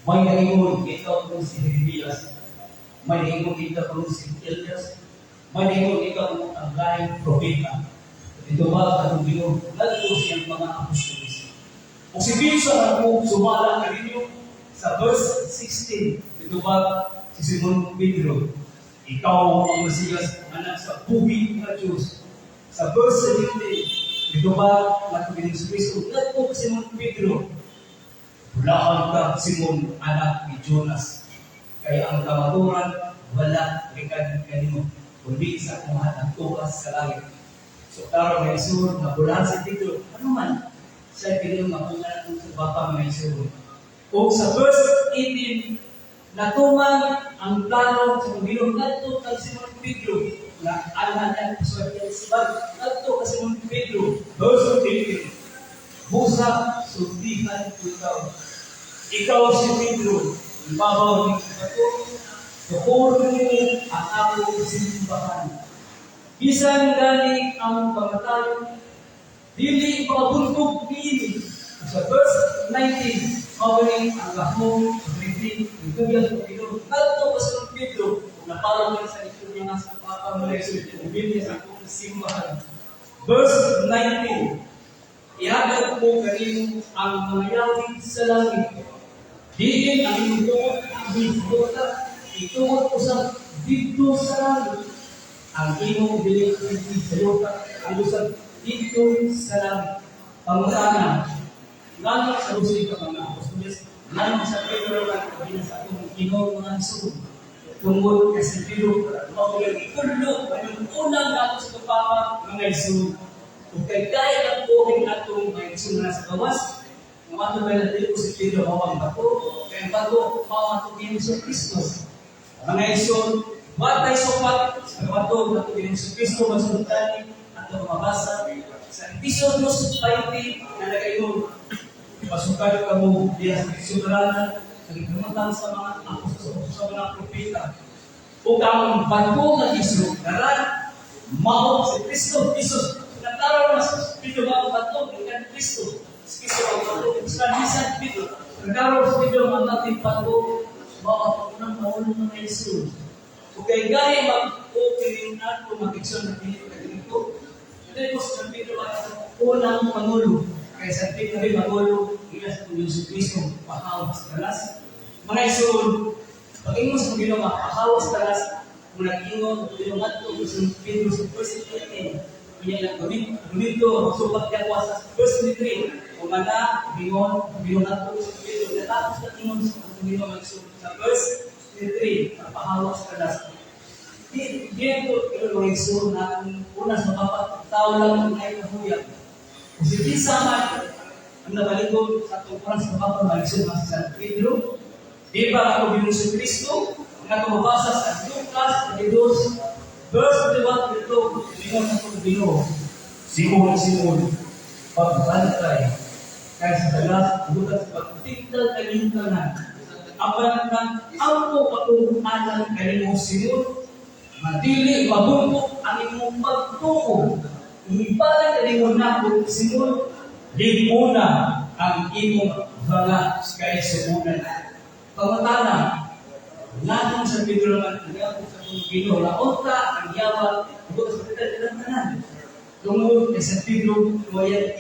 may naingon ikaw kung si Jeremias, may naingon ikaw kung si Elias, may naingon ikaw kung ang laing propeta." Ito ba atong Ginoo ngadto siyang mga apostoles? "O si kinsa man ko sumala kaninyo." Sa verse 16, ito ba si Simon Pedro, "Ikaw ang Mesiyas, anak sa buhi nga Diyos." Sa verse 17, ito ba ang Ginoo Kristo ngadto si Simon Pedro, "Bulahan ka, Simon, anak ni Jonas. Kaya ang kamaturan wala gikan kanimo, kundi sa akong nagtuas sa langit." So klaro, mga igsoon, nga bulahan si Pedro. Ano man, siya pinili nga kung sa bapa, mga igsoon. O sa verse 18, natuman ang plano sa Ginoo ngadto kang Simon Pedro na anak niya sa sibag ngadto ka Simon Pedro. Verse 18, "Busa, sultihan ko ikaw. Ikaw si Pedro, ibabaw ng bato, tukuron mo ang akong simbahan. Bisan gani ang kamatayon, dili makabuntog niini." Sa verse 19, mao ni ang gahom, pagrinti, ang tugyan sa Ginoo ngadto ka Simon Pedro, napalo man sa likod niya nga sa Papa, mga igsoon, sa akong simbahan. Verse 19, "Ihatag ko kanimo ang mga yawi sa langit. Diin ang imong tugot sa itugot usab didto sa langit. Ang imong dili sa yuta, ang usab didto sa langit." Pangutana, nganong sa 12 ka mga apostoles, nganong sa Pedro lang kabina sa atong Ginoo, mga igsoon? Tungod kay si Pedro, mao ikulo, ang unang nato sa Papa, mga igsoon. Ug kay dahil ang buhin atong mga igsoon na sa gawas, nga mato ba na dili ko si Pedro mao ang bato, kay ang bato mao ang atong Ginoo Kristo. Mga igsoon, watay supat sa bato ng atong Ginoo Kristo masultani atong mabasa sa Episodos 20 na nagaingon, "Pasukad kamo diya sa kasugdanan sa gihimutang sa mga apostol, sa mga propeta." Ug ang bato nga gisugdaran mao si Kristo Jesus. Nagtaro na si Pedro mao bato gikan Kristo. Si Kristo ang bato sa bisan Pedro. Nagtaro si Pedro ang nating bato mao ang unang pangulo, mga igsoon. Ug kay gaya mag-opening nato mag-igsoon na dili ka dito. Dili ko sa Pedro ang unang pangulo. Kay sa Pedro ay pangulo ila sa Yesu Kristo pahawas talas. Mga igsoon, pag-ingon sa Ginoo nga pahawas talas, kung nag-ingon Ginoo ngadto sa Pedro sa verse 18, iya lang gumito supat niya sa verse 23. Kung mana ingon Ginoo ngadto sa Pedro, natapos na ingon sa Ginoo sa verse 23, pahawas talas. Di dito pero mga igsoon na ang una sa mapapa tao lang ang ay kahuyag. Kung si kinsa man ang nabalikod sa atong sa mapapa, mga igsoon, nga si San Pedro, di ba ako Ginoo si Kristo nga tumabasa sa Lucas 22 verse 21 dito, ingon sa Ginoo, "Simon, Simon, pagbantay kay sa talas bugat sa pagtingtal kanyang tanan. Apan nag-ampo ako alang kanimo, Simon, nga dili mabuntog ang imong pagtuo. Ibalik kanimo nako, Simon, lig-una ang imong mga kaigsuonan." Pangutana, nganong sa Pedro naman ang yawa sa atong Ginoo laota ang yawa tungod sa pagkita tanan? Tungod kay San Pedro mo yan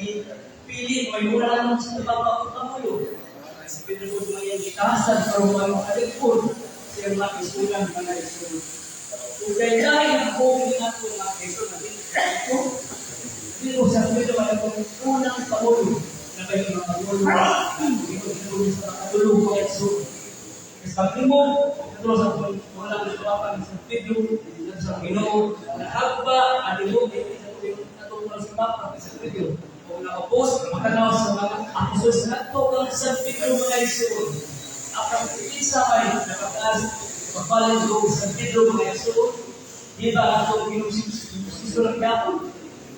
pili may mura lang sa papa pangulo. Si Pedro ko mga iyang gitasan para mga makalikod siyang mga isulan, mga isulan. Ug kay dahil ang buong ato mga isulan na dito, dito sa Pedro ay ang unang pangulo na kayo mga pangulo dito sa katulong mga isulan. Kasi pag-imo, ito sa unang sa sa Pedro, sa Ginoo, nahagba, adilog, atong sa Papa sa Pedro. Kung nakapost, makanaw sa mga apostol sa nato kang San Pedro, mga isuon. Apang isa ay nakataas, pagpalit ko San Pedro, mga isuon, di ba atong Ginoo Siso ng gapon?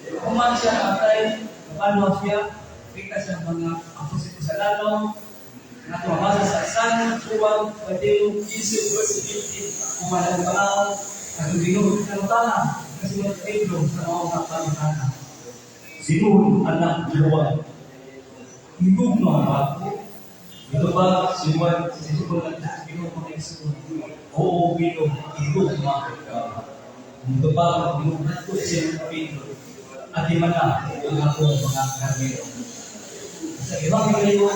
Kuman siya nakatay, paano siya, kita sa mga apostol sa lalaw, na tumabasa sa San Juan Mateo 15 verse 15, kung walang pangalan at Ginoo ng tana kasi mga Pedro sa mga pangutana. "Simon, anak ni Juan, higugma ba ako?" Ito ba si Juan, si Simon at Ginoo mga igsoon? "Oo, Ginoo, higugma ka." Ito ba ang Ginoo ko si Pedro? "At na ang akong mga karnero." Sa ibang kayo,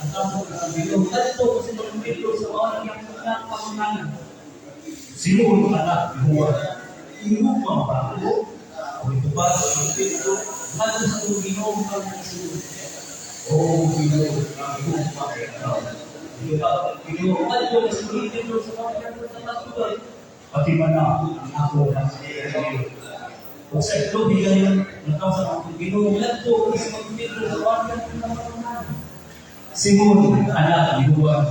ang kaso ng Ginoo, kadto kasi mga Pedro sa mga mga pangutana. "Simon, anak ni Juan, higugma ba ako?" O ito ba si Pedro, kadto sa itong Ginoo mga igsoon? "Oo, Ginoo, higugma ka." Ito ba ang Ginoo, kadto kasi mga Pedro sa mga pangutana? "Pati man na ang ako ng karnero." O sa ito, bigayon, nakaw sa mga Ginoo, kadto kasi mga Pedro sa mga pangutana. "Simon, anak ni Juan,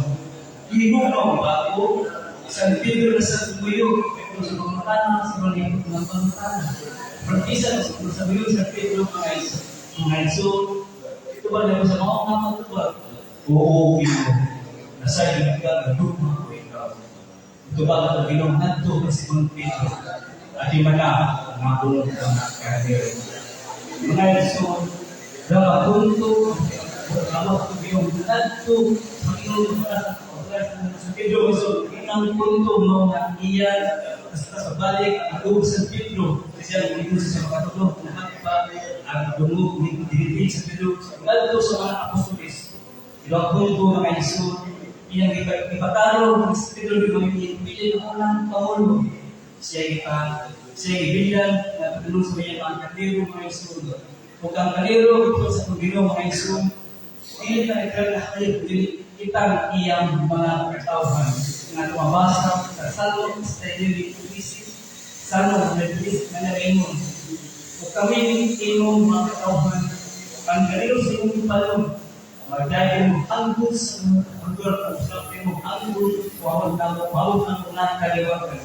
higugma ba ako?" San Pedro na sa tumayo, Pedro sa pangutana, sa mga mga pangutana. Prangkisa sa muyo sa Pedro mga iso. Mga iso, ito ba na sa mga mga pagtubag? "Oo, Ginoo. Nasa ka nga gugma ko ikaw." Ito ba ang Ginoo ngadto kay Simon Pedro? "Ati man na ang akong mga karnero." Mga iso, dapat punto, ang Ginoo ngadto sa Ginoo sa Pedro iso, inang punto mo nga iya basta sa balik ang sa Pedro kasi ang ginoo sa makatulong nahagpa ang dungog ni diniti sa Pedro ngadto sa mga apostoles. Ilang punto, mga iso, iyang ipataro sa Pedro di mga pili ng unang pangulo. Siya gibilan na patulong sa mga karnero, mga iso. Ug ang karnero ito sa Ginoo, mga iso, dili na literal na hayop, dili kitang iyang mga katawhan nga tumabasa sa Salmo 36, Salmo 36 na nagaingon, "Ug kami imong mga katawhan, ang karnero sa imong palong, magdahil mo hanggot sa hanggot ug sa imong hanggot, wawon na mo wawon ang mga kaliwatan."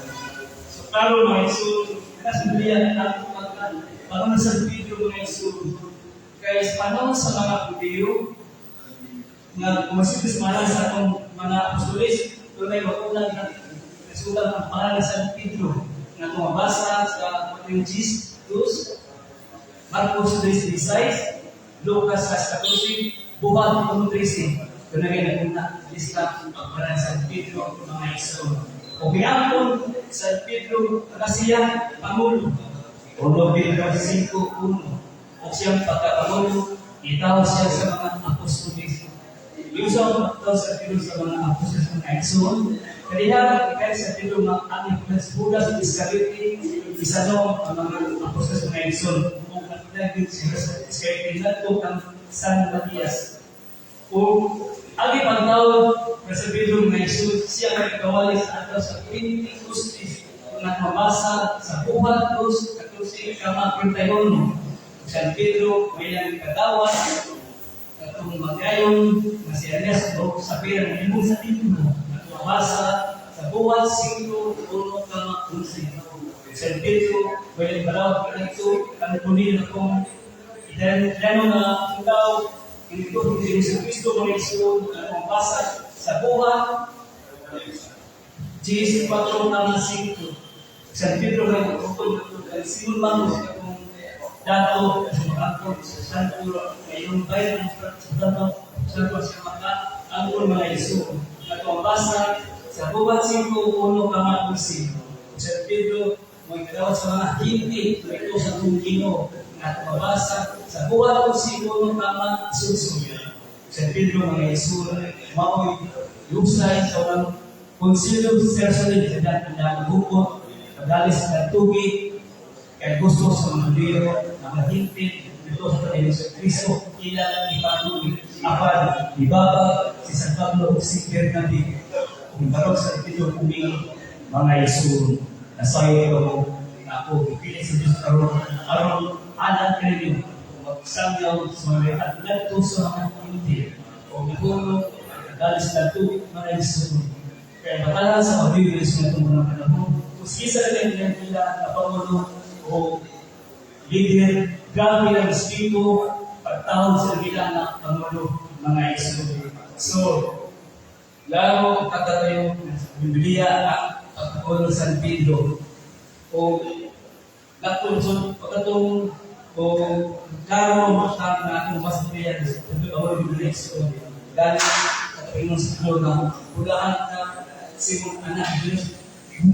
So klaro, mga iso, nasa Biblia ang pagka panahon sa video, mga iso, kay sa panahon sa mga Hudiyo nga kumasipis man sa atong mga apostoles, dunay maunang nasulat ang pangalan sa Pedro nga tumabasa sa Mateo 10, 2, Marcos 3:16, Lucas 6:14, Buhat 1:13. Dunay naguna lista ang pangalan sa Pedro, mga iso. O gihapon sa Pedro na siya pangulo. 1 Pedro 5:1. O siyang pagkapangulo, itaw siya sa mga apostoles. Yung sa mga sa Pedro sa mga apostoles, mga igsoon, kaniya ikay sa Pedro nga ang Judas Iscariote, isa no ang mga apostoles, mga igsoon. Ug nakita si Judas Iscariote ngadto kang San Matias. O agi pagtawag sa Pedro nga Jesus, siya ang nagkawali sa adlaw sa Pentecostes nga mabasa sa Buhat 2:14 kama 31. San Pedro may kadawat katong magayon nga si Ananias o Sapira nga imong sa templo nga mabasa sa Buhat 5:1 kama 11. San Pedro may kadawat kadto kan kunin akong idan nga ikaw ito ni Jesu Kristo, mga igsoon, nga mabasa sa Buhat 10, 4 kama 5. San Pedro nga ukod kay Simon Magus katong dato sa mga sa Santo ngayon bayan sa Santo Santo sa mga angkon, mga igsoon, nga mabasa sa Buhat 5:1 kama 11. San Pedro mo kadawat sa mga hindi ito sa itong Ginoo nga mabasa sa Buhat 5:1 kama 18. San Pedro, mga igsoon, Maoy yusay sa unang Konsilyo sa Jerusalem sa daan ang hukot pagalis sa tugi kay gusto sa mga Hudiyo na mahimpit dito sa kanila sa Kristo ilang ipatuloy apan ibaba si San Pablo ug si Bernabe kung barog sa ipito kumi mga igsoon. Nasayod ko na ako gipili sa Diyos karon aron alang kaninyo magsangyaw sa mga at ngadto sa mga community o mihulog galis na tubig mga igsoon kaya batalan sa pag-ibig sa itong mga panahon kung sa nila nila na pangulo o leader, grabe ang respeto pagtawag sa nila na pangulo mga igsoon. So, laro katatayo sa Biblia ang pagpangulo San Pedro o natulson pagkatong o klaro matang na akong mas Biblia sa Biblia. So dahil kataingon sa Pedro na hulaan ka simong anak Diyos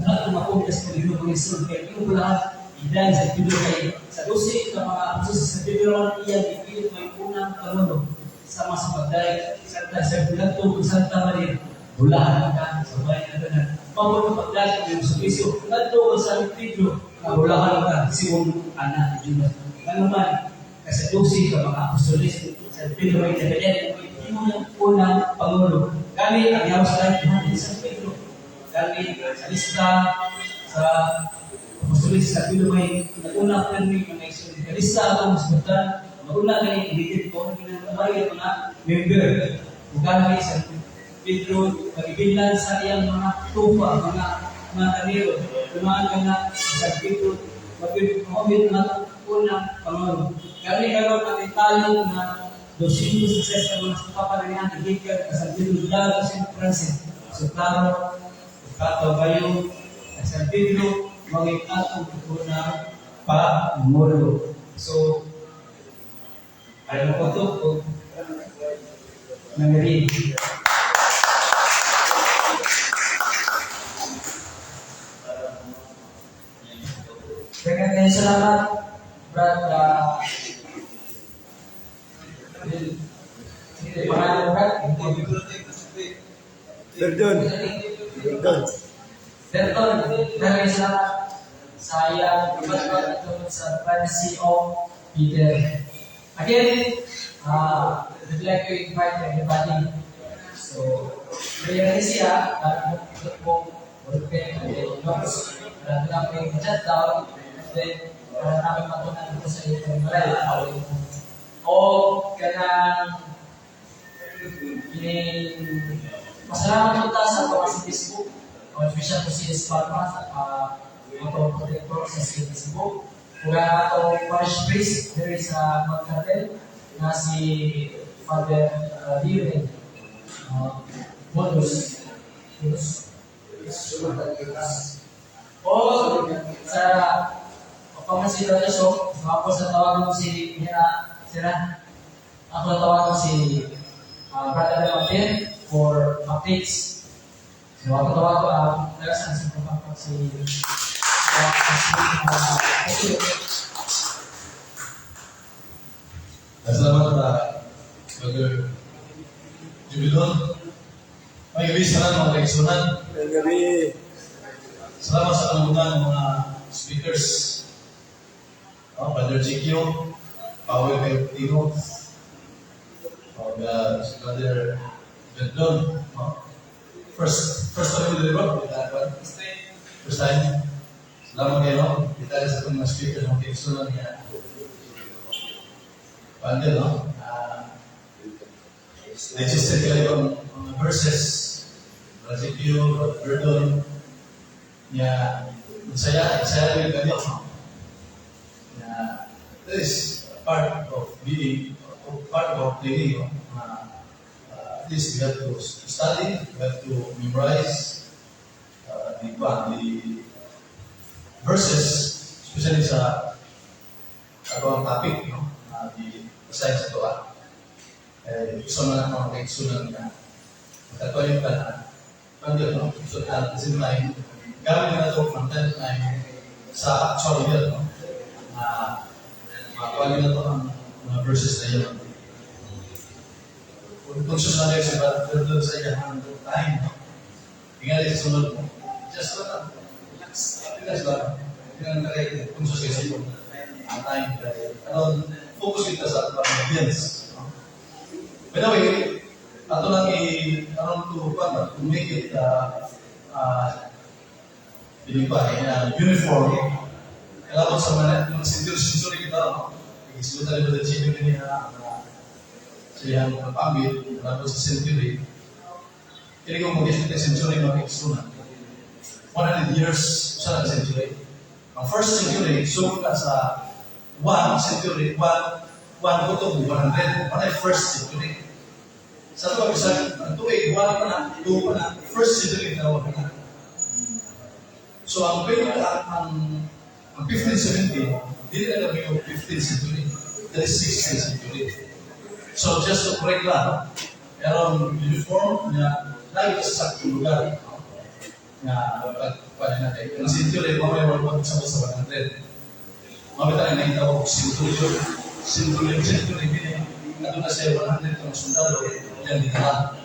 at tumakugas sa Panginoon mga igsoon kaya yung hulaan idan sa Pedro kay sa 12 ka mga apostol sa Pedro ang iyang ipilit may unang pangulo sama sa pagdayeg Santa sa Pilato ug Santa Maria hulaan ka sa bayan na tanan Pablo pagdayeg ng serbisyo ngadto sa San Pedro nga hulaan ka simong anak Diyos. Ngano man kay sa 12 ka mga apostoles San Pedro may nabalian imo yung unang pangulo. Gani ang yaw sa lahat San Pedro. Gani sa lista sa apostoles sa Pedro may naguna permi mga igsoon. Lista atong sugatan maguna gani iligid ko ang ginamay mga member. Ug gani San Pedro pagibilan sa iyang mga tupa, mga kaniro. Tumaan ka na San Pedro magpipamit na unang pangulo. Gani karon ang italo na 206 ang mga papananihan gikan ka San Pedro Dago San Francis. So klaro, kato kayo San Pedro maging atong unang pangulo. So ano ko to? Nangari. Daghang kaayo salamat, Brad, pangalan, Brad? Verdun. Verdun. Berton, daghang salamat sa iyang ibatbat tungkol sa primacy of Peter. Again, we'd like to invite everybody. So, prayer ni siya, at mo ballpen and then notes, para doon namin chat down, and then para namin matunan dito sa iyong balay. O kanang kining pasalamat ko ta sa mga sa Facebook, o special ko si Palma sa atong protector sa Facebook. Ug ang atong parish priest diri sa Mount Carmel na si Father Lionel Bonus. Bonus. O sa paman si Brother So, ako sa tawagon si Mira, sira. Ako tawagon si Brother Martin for updates. So ako tawagon ang nagasan sa pagpapag si Salamat na Brother Jubilon. May gabi sa mga kaigsunan. May gabi. Salamat sa kalungan ng mga speakers. Oh, Brother GQ, Paolo Tino, si Brother Vendon. No? First time dito, bro? First time. Salamat kayo, no? Kita sa itong mga speakers, mga kaigsunan niya. Pandel, no? Digested kayo yung mga verses. Brother GQ, Brother Verdon, niya, saya, saya rin ganyan, no? Na, that is part of being, part of training, no? At least we have to study, we have to memorize the verses, especially sa atong topic, no? The assign sa tuwa. Eh, gusto man ang mga kaigsunan na matatuloy ka na, pandil, no? So, at the same time, gamit na ito from time to time sa actual real, no? Na makuha na ito ang mga verses na yun. Conscious na kayo sa doon sa iyang time, no? Tingali sa sunod mo. Just lang. Relax. Relax lang. Tingnan na kayo, conscious kayo sa ang time. Ano, focus kita sa atong audience. No? By the way, ato lang i aron to pa to make it dili pa uniform, kailangan sa mga century century kita, no? Isulat na rin sa niya sa iyang pag-ambit, kailangan sa century. Kini kung mag century mga kaigsuonan, 100 years sa century. Ang first century, sugod ka sa 1 century, 1 1 kutob 100, one ay first century. Sa ito, bisag ang tuig, 1 pa na, 2 pa na, first century tawag na. So ang 20, ang 1570, dili na kami yung 15th century, that is 16th century. So just to correct lang, meron uniform na lagi sa saktong lugar. No? Nga, pag natin. Ang century, mamaya wala sa sa 100. Mamaya tayo nakita ko centurion. Centurion, century, meaning, ato na siya 100 kang sundalo, yan dinala.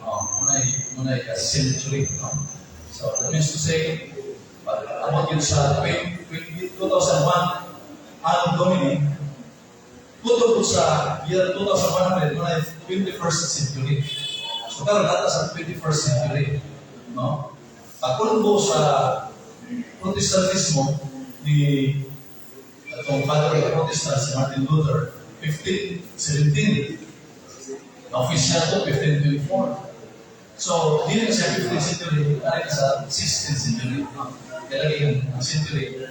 Oh, munay century. No? So, that means to say, pag abot yun sa 20, 2001, Anno Domini, kutob po sa year 2100, munay 21st century. So, karon nata sa 21st century. No? Pagkulong sa Protestantismo ni atong father of the Protestants, si Martin Luther, 1517. Na-official to, 1524. So, dili na siya 15th century, ari na sa 16th century. No? Kaya lagi ang century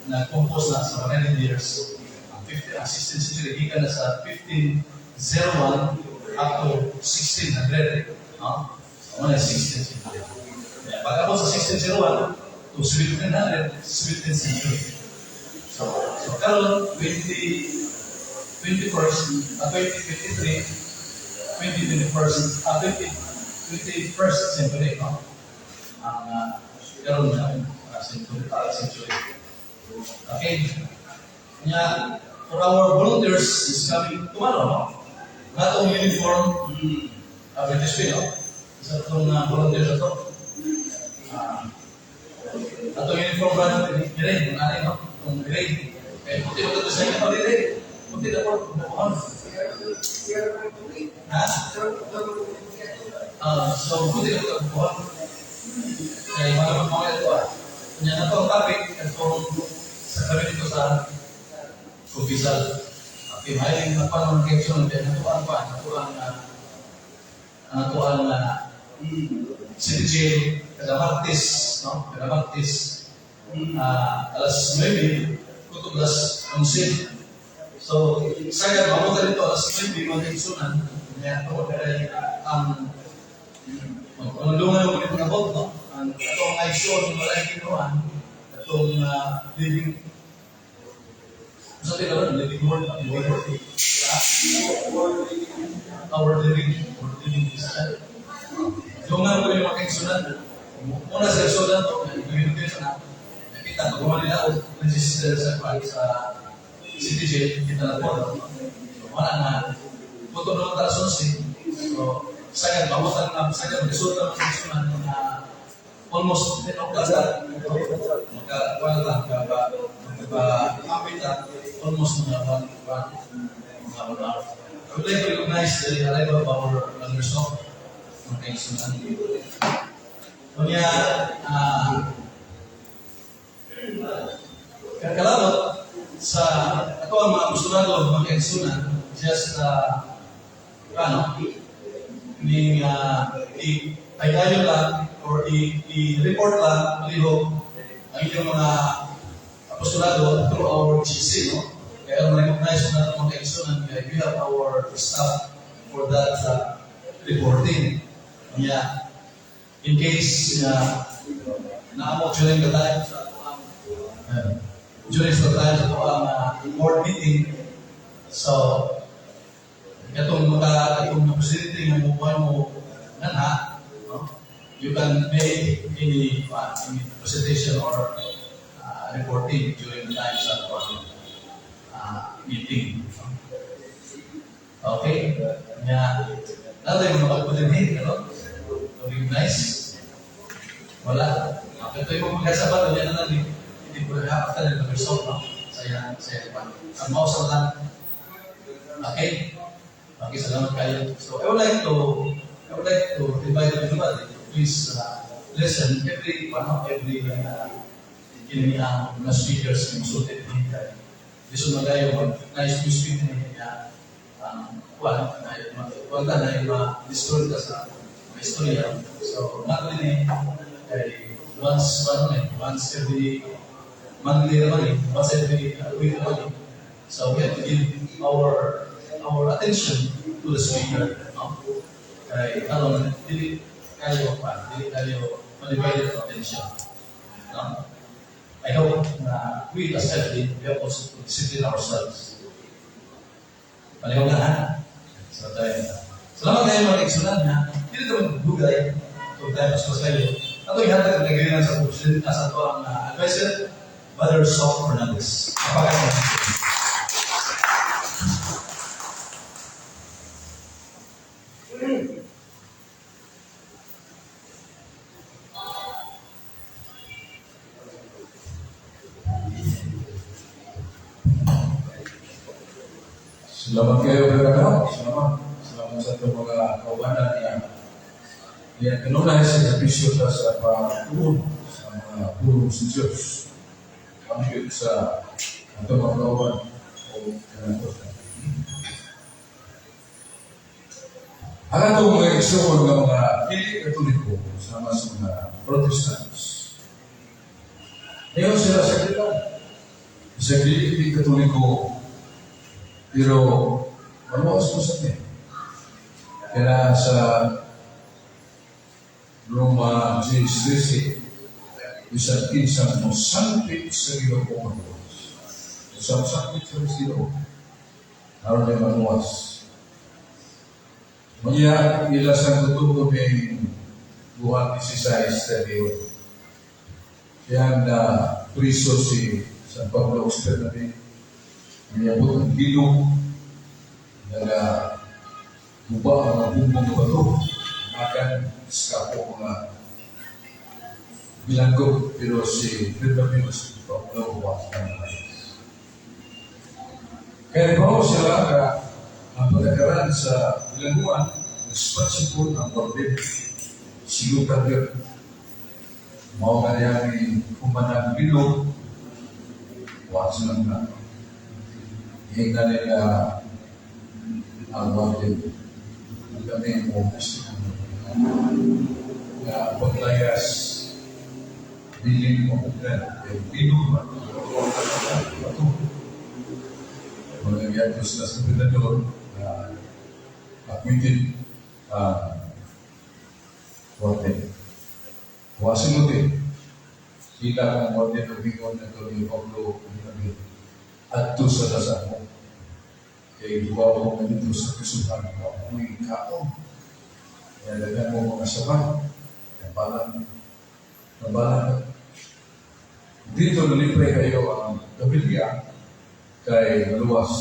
na compose na sa 100 years. Ang 15, ang 16th century, gikan na sa 1501 up to 1600. No? So, mao na 16th century. Kaya pag abot sa 1601 to 1700, 17th century. So karon 20, 21st, 2023, 2021st, 20, 21st century, no? Ang karon na century. Okay. Nya, for our volunteers is coming tomorrow, no? Natong uniform, British Pay, no? Isa itong volunteers na to. Atong uniform ba natin, gray, mga ano, no? Itong gray. Eh, puti mo ito sa inyo, dili. Puti na po, bukuhan. Ha? So, puti na ito, bukuhan. Kaya mga mga ito, ah. Kanya na to ang topic, itong sa kami dito sa kumpisal. Okay, mahiling na pa ng connection, kaya natuan pa, natuan na City Jail, kada Martes, no? Kada Martes, alas 9, kutob alas 11. So, sagad, mamunta dito alas 9, mga kaigsuonan, kaya ito, kaya ang panulungan mo nito abot, no? Ang atong aksyon, wala yung kinuhan, atong living, sa tinawag, living word, living word, our living, our living Christian. Dungan ko yung mga kaigsuonan. Muna sa igsuonan to, gawin na. Nakita ko, gumawa nila ako, register sa sa City Jail, kita na po. So, wala na, puto naman tara sunsi. So, sagad, mabutan na, sagad, magsuot na sa igsuonan na almost 10 o'clock na. Magka, wala lang, magka, magka, kapit na, almost mga 1 hour. I would like to recognize the arrival of our brothers, no? Mga kaigsuonan. Kunya, kakalabot sa ato ang mga apostolado, mga kaigsuonan, just, ano, ning i-pagayo lang or i-report lang palihog ang inyong mga apostolado through our GC, no? Kaya recognize mo na mga kaigsuonan, kaya we have our staff for that reporting. Kaya, in case naamo during the time sa atoang during the time sa atoang board meeting, so katong maka katong presidente nga mo mo nganha, no? You can make any presentation or reporting during the time sa atoang meeting. Okay? Nya, naa yung mga bago din eh, ano? Recognize? Wala. Okay, ito yung mga sabat, yan na lang, hindi ko na after na nag-resolve, no? Saya, saya pa. Ang mouse lang. Okay? Okay, salamat kayo. So, I would like to invite everybody to please listen every, ano, every, kini ang mga speakers ng musulti din kay. Listen na kayo, mag nice to speak ni niya, ang kuan, na kuan ta na ma-destroy ta sa mga istorya. So, not really, kay once, ano eh, once every monthly naman eh, once every week naman eh. So, we have to give our attention to the speaker, no? Kay aron dili kayo pa, dili kayo ma-divided ang attention. No? I hope na we as FD, we have also to discipline ourselves. Palihog na ha? So tayo. Salamat kayo mga kaigsuonan ha. Dili ito magdugay. Kung tayo mas kayo. Ato ihatag ang kagalingan sa presidente sa ato ang advisor, Brother Saul Fernandez. Apakay. Salamat kayo, Brother. Salamat. Salamat sa itong mga kaubanan niya. Yan, kanunay sa serbisyo ta sa pagtuon sa mga pulong sa Diyos. Kami sa atong mga kauban o kanatutan. Ang atong mga igsuon nga mga dili Katoliko sama sa mga Protestants. Ngayon sila sa kanila. Sa dili Katoliko, pero maluwas mo sa atin. Kaya sa Roma 10:13, bisan kinsa mo sangpit sa Ginoo maluwas. Sa sangpit sa Ginoo, aron ay maluwas. Unya ila sa tutuko ni buhat 16 31. Yan na priso si San Pablo Bernabé. Niabot ang bilog, naga guba ang mga bumbong ng bato, makan skapo mga bilanggo, pero si Bernabé si Pablo wa ng mayas. Kaya ba sila ka ang pagkakaran sa bilangguan, responsible ang warden, silutan yun. Mao nga niya ni kumanang bilog, wa silang na. Hingga nila ang warden. Kami mo nga paglayas dili mo kung kay bilog ba bato. Mga sila sa gobernador na acquitted ang warden. Wa sinuti. Sila ang warden og ingon na ni Pablo Bernabé. Adto sa dasamo. Kay duwa mo nga dito sa kisuhan, wa mo'y kaon. Kaya daghan mo mga sabay. Kaya balan, balan. Dito nalipay kayo ang pamilya kay maluwas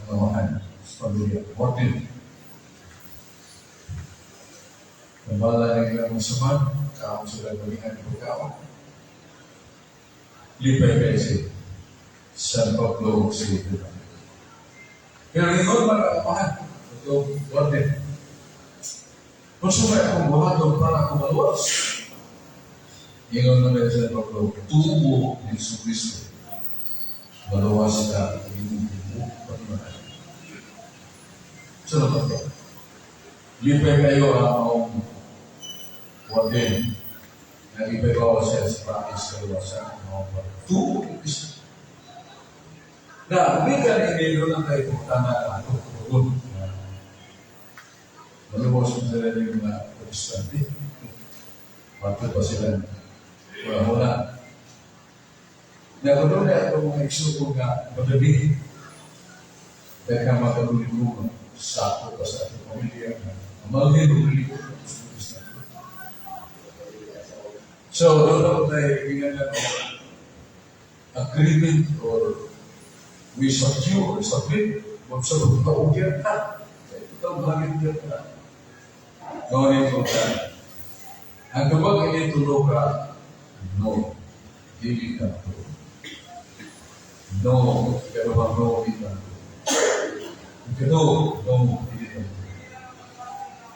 ang amahan sa pamilya. Warden. Nabala na ilang mga saman, kaon sila balikan ng pagkaon. Lipay kayo si San Pablo si Bernabé. Pero ingon man ang amahan, ito, warden. Kung sumay akong buhaton para ako maluwas, ingon naman si San Pablo, tubo ni Jesu Cristo. Maluwas ka, imong himu, pagmamahal. Salamat ka. Lipay kayo ang maong warden. Nalipay ko siya sa pangis sa luwasan ng mga tubo ni Cristo. Na, umikan ini doon ang kayo tama na ito. Maluwas mo sila yung mga Protestante. Bakit pa sila wala-wala. Nagkaroon na itong mga igsuon nga madali. Dahil nga mga Katoliko, sako pa sa atong pamilya, amalhin o Katoliko. So, doon ako tayo tingnan na agreement or we secure, submit, magsagot ka na. Maghagit niya ka. Ngayon ito ka. Ang tubag ay tulo ka, no. Dili ka to. No. Pero bang no, di ka to. No, no, dili ka to.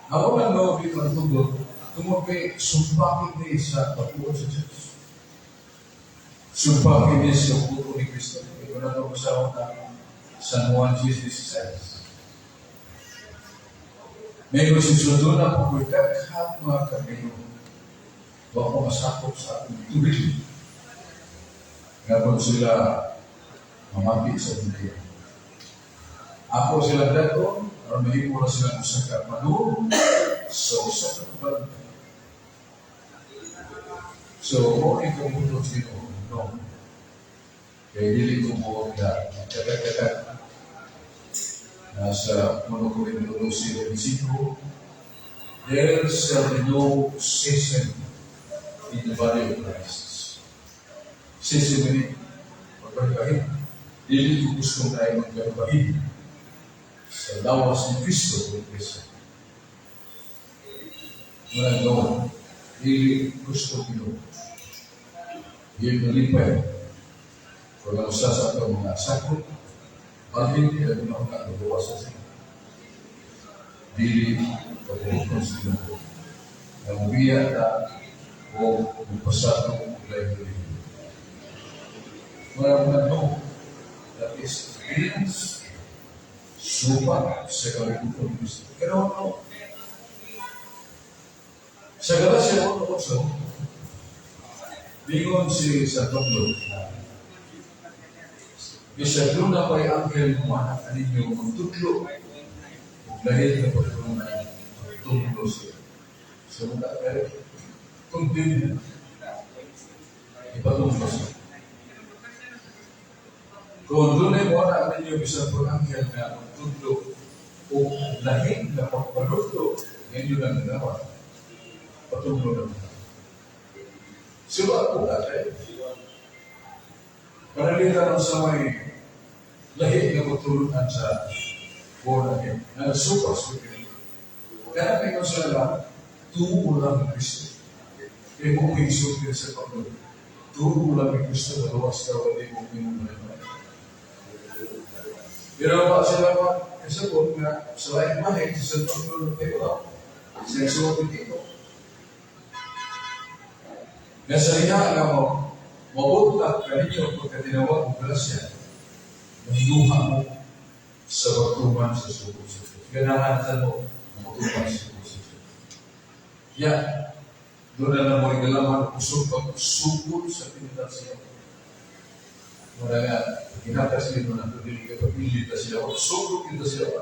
Ako man no, di ka tugot. Tungod kay sumpakin ni sa patuon sa Diyos. Sumpakin ni sa puto ni Kristo. Ito na ito kasama na San Juan 10:16. May si sundo na po ko'y daghang mga kagayo. Wa ko masakop sa akong tuig. Nga kung sila mamati sa dunia. Ako sila daton, aron mahimo na sila usa ka manuod sa usa ka banda. So, mo ni kumutot sa Ginoo, no. Kaya dili ko mo nga kadagadag. Nasa 1 Corinto 12:25, there shall be no schism in the body of Christ. Schism ini, pagbahin. Dili ko gusto na ay magbahin sa lawas ni Kristo o Iglesia. Wala no, dili gusto Ginoo. Dili nalipay. Kung ang usa sa atong mga sakop, balhin kaya guna nga nagawa sa siya. Dili kabuoton sa Ginoo. Namubiya ta o mupasado og lain. Wala mga no, that is against supa sa kalibutan ni Kristo. Pero no, sa Galacia 1:8, bingon si San Pablo na bisag duna pa'y anghel mo anak ninyo magtudlo ug lahi nga pagtulunan, tunglo siya. So, mga kaya, condemn ipatunglo siya. Kung dunay mo anak ninyo bisan pag anghel nga magtudlo o lahi nga pagpanudlo ninyo lang ginawa, patunglo na mo. Sila ako na tayo. Panalita lang sa may lahi nga pagtulunan sa born again. Na nasupas ko kayo. Kaya may sila, tuo lang ni Kristo. Kaya mo isulti sa Panginoon. Tuo lang ni Kristo na luwas ka, wala mo minumulay. Pero ba sila ba, kasabot nga sa laing mahig, sa Panginoon kayo, sa isulti dito. Nga sa liha nga mo, mabuntak kaninyo pagkatinawag og grasya, manguha mo sa pagtuman sa sugo sa Diyos. Ganahan sa mo, matuman sa sugo sa Diyos. Ya, doon na lang mo igalaman usog pagsugod sa penitensiya. Muna nga, ginatas nito na ito, dili ka pabilit na siya, sugod kita siya.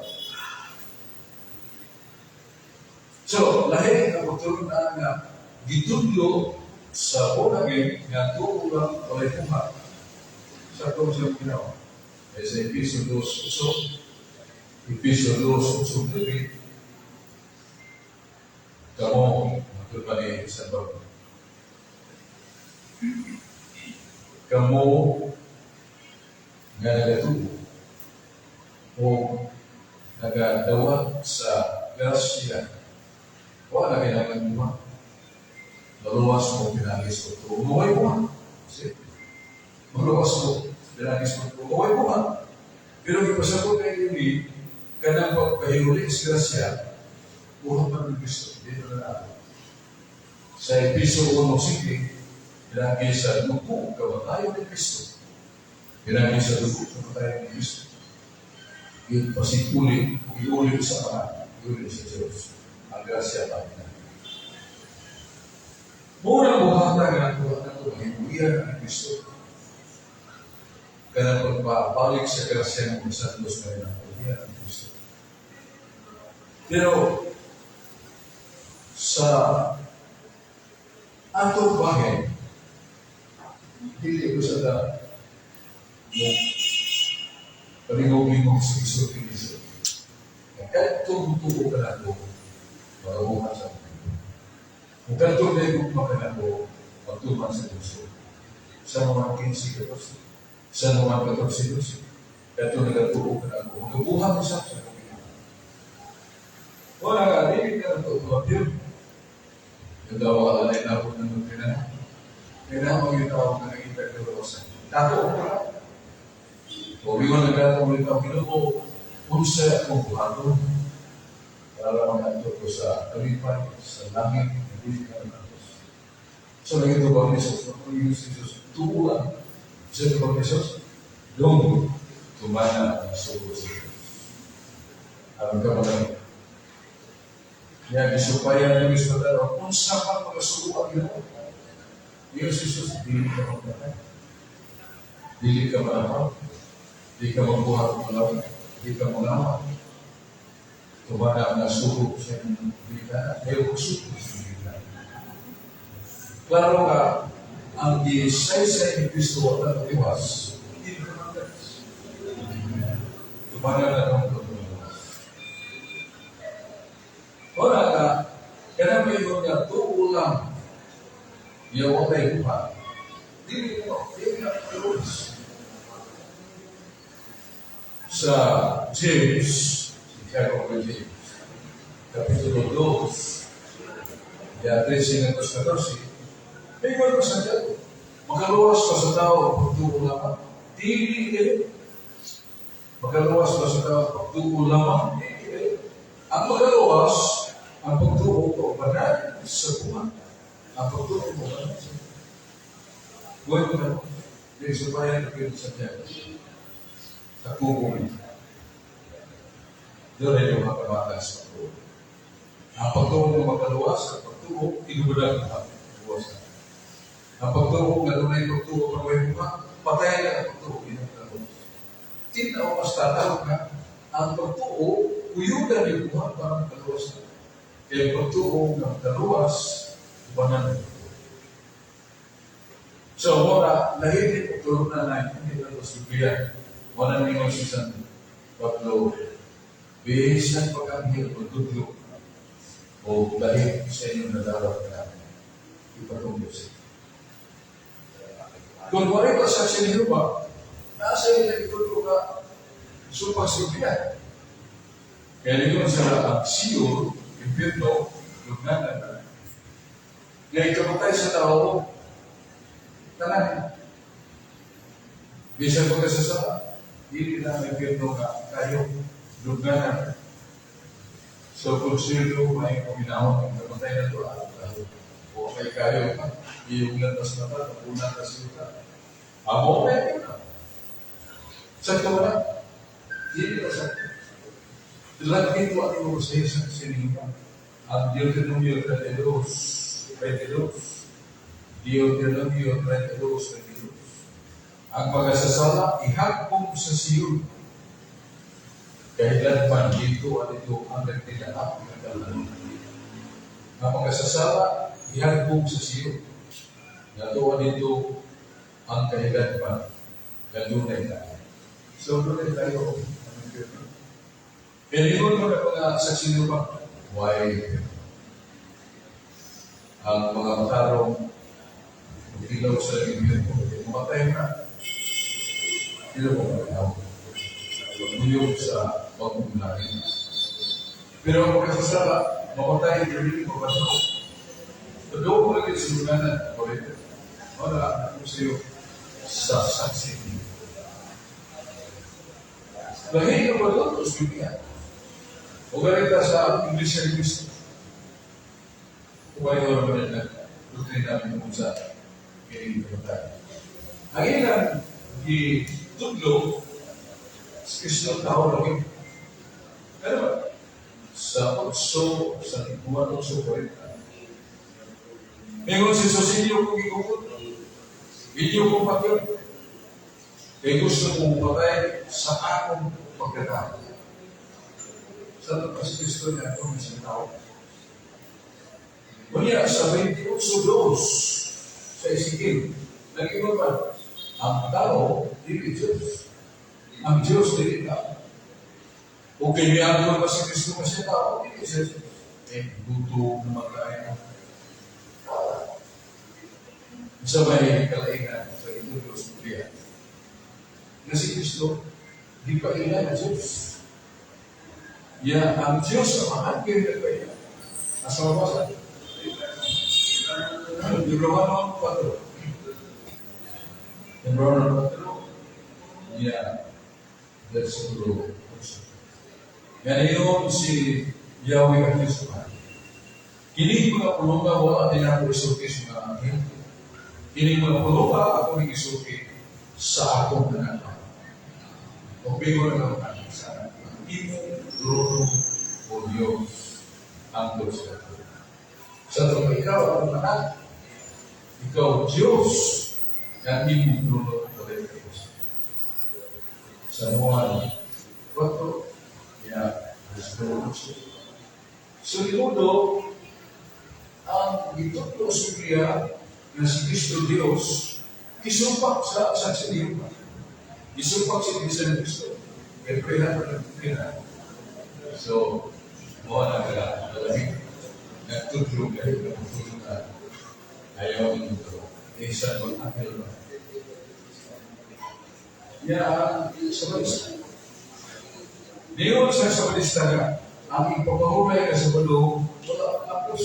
So, lahi ang pagtulunan nga gitudlo sa born again nga tuo lang walay buhat. Sa itong siyang ginawa. Kaya sa Episo 2:8, Episo 2:8, kamo, matulad pa ni San Pablo. Kamo nga nagatuo o nagadawat sa grasya, wala kailangan buhat. Maluwas mo pinagis ko ito. Umuwi mo ha. See? Maluwas mo pinagis ko ito. Umuwi mo ha. Pero ipasabot kayo ini, kanang pagpahihuli sa grasya, buhat man ng Kristo. Dito na natin. Sa Episo 1:5, pinagi sa dugo kamatayon ni Kristo. Pinagi sa dugo kamatayon ni Kristo. Ipasikuli, iuli sa mga, iuli sa Diyos. Ang grasya pa niya. Muna buhata nga nato nato mahibuyan ang Kristo. Kanang pagpabalik sa grasya ng santos na rin ang ang Kristo. Pero sa atong bagay, dili ko sa da mo palingog-lingog sa isulti ni siya. Kadtong tuo ka na ko, magabuhat sa akin. Kung kadtong dahil ka na ko, magtuman sa Diyos. Sa mga 15:14, sa mga 14:12, kadtong nagatuo ka na ko, magabuhat sa akin. Wala ka, dili ka natutuwa yun. Yung daw wala na inabot ng doktrina. Kaya na mga tao na nakita kaluwasan. Dato ko na. O ingon na dato ulit ang Ginoo, unsa akong buhaton para mangadto ko sa kalipay, sa langit, na dili ka natapos. So nagito ba ni Jesus? Ang Jesus, tuo lang. Sa ito ba ni Jesus? Dong, tumana ang sugo sa Diyos. Aron ka malamig. Kaya gisupayan ng Diyos na unsa pa mga sugo ang Ginoo. Diyos Jesus, dili ka magpatay. Dili ka manakaw. Dili ka magbuhat ng malawig. Dili ka mangawa. Tumana ang nasugo sa inyong bintana. Ayaw ko sugo sa inyong bintana. Klaro nga, ang gisaysay ni Kristo wala tiwas, hindi ka magkas. Tumana na ang pagkakas. Wala ka, kaya may nga tuo lang, yawa kay buhat. Dili mo, dili na kaluwas. Sa James, si Jacob James, Kapitulo 2, ya 13 ngadto sa 14, may ko sa Santiago. Makaluwas pa sa tao ang pagtuo lamang. Dili kayo. Makaluwas pa sa tao ang pagtuo lamang. Dili kayo. Ang makaluwas, ang pagtuo kaubanan sa buhat. Ang pagtuo kaubanan sa buhat. Buhay ko na. Di subayan na kayo sa Santiago. Sa kuko. Doon ay yung mga kamata sa pagtuo. Ang pagtuo ng makaluwas, ang pagtuo, inubulan ng pagtuo. Ang pagtuo, nga dunay pagtuo ng way buhat, patay na ang pagtuo, inang Tinaw mas tatawag nga, ang pagtuo, uyugan yung buhat para makaluwas na. Kaya ang pagtuo nga makaluwas, ubanan ng pagtuo. So, wala, lahit ito tulong na na, hindi na ito sa Biblia. Wala ningon si San Pablo, bisan pag-anghel o tudlo, o dahil sa inyong nadawat na ipatungkol sa inyo. Kung wala ka sa sinyo ba, nasa inyo ituturo ka supang Biblia. Kaya ningon sa ang Sheol, impyerno, lugnanan na. Nga ikamatay sa tao, tanan. Bisan pa ka sa sala, dili na ang impyerno nga kayo, lugnanan. So kung sino may kuminahon ang kamatay na ito, o kay kayo pa, iyong lantas na ba, una ka siya. Amo may na. Sa wala, dili na sa Lagi ito ang iyong sa sa sininga. Ang Deuteronomio 32, 22. Deuteronomio 32, 22. Ang pagkasasala, ihagpong sa Siyon. Kailanman dito at ito ang nagtinaak ng kalanan. Ang pagkasasala, ihagpong sa Siyon. Natuwa dito ang kailanman gadunay tayo. So, dunay tayo. Pero yun mo na mga saksi nyo pa, why? Ang mga matarong ilaw sa impyerno, mamatay na. Ilaw mo ba Nguyog sa bagong langit. Pero ang pagkasasala, mamatay, hindi mo ba ito? Doon mo lagi sa luganan, forever. Wala, ako sa iyo, sa saksi. Lahi na ba doon? Sa Biblia. O ganito sa Iglesia ni Cristo. Kung ayaw naman na doktrina namin kung sa kinilig tayo. Ang ilang gitudlo sa Kristo tao lagi. Pero ba? Sa 8, sa 8, 40. Mingon si Sosinyo kung gigukot. Inyo kong patyon. Kay gusto kong patay sa akong pagkatao. Sa pa si Kristo niya itong isang tao. Unya, sa 28:2 sa Ezekiel, nag-ingon pa, ang tao, dili Diyos. Ang Diyos, dili tao. O kay miyagol ba si Kristo kasi tao, dili siya Diyos. Eh, gutom na magkain. Sa may kalaingan sa ito Diyos Biblia. Na si Kristo, di pa ilan ang Diyos. Ya, ang Diyos ang maanggil na kaya. Asa mabasa? Romano 4. En Romano 4, ya, versikulo 8. Ganayon si Yahweh ang Diyos man. Kini mga pulunga wala din ako isuki sa mga anghel. Kini mga pulunga ako ning isuki sa akong anak. O bigo na lang ang sa imong trono, o Diyos, ang Diyos ka. Sa ito, ikaw ang anak, ikaw Diyos, ang imong trono o Diyos. Sa Juan 4, ya, versikulo 8. So, inudo, ang gituturo sa Biblia na si Kristo Diyos, isupak sa sa Diyo. Isupak si Kristo Kristo. Kaya pray na, pray na. So, mo na ka, lalaki. Nagtudlo kayo, nagtudlo na. Ayaw nito. Isa pag angel ba? Ya, sa balista. Niyon sa balista nga, ang ipapahulay ka sa balong, wala tapos.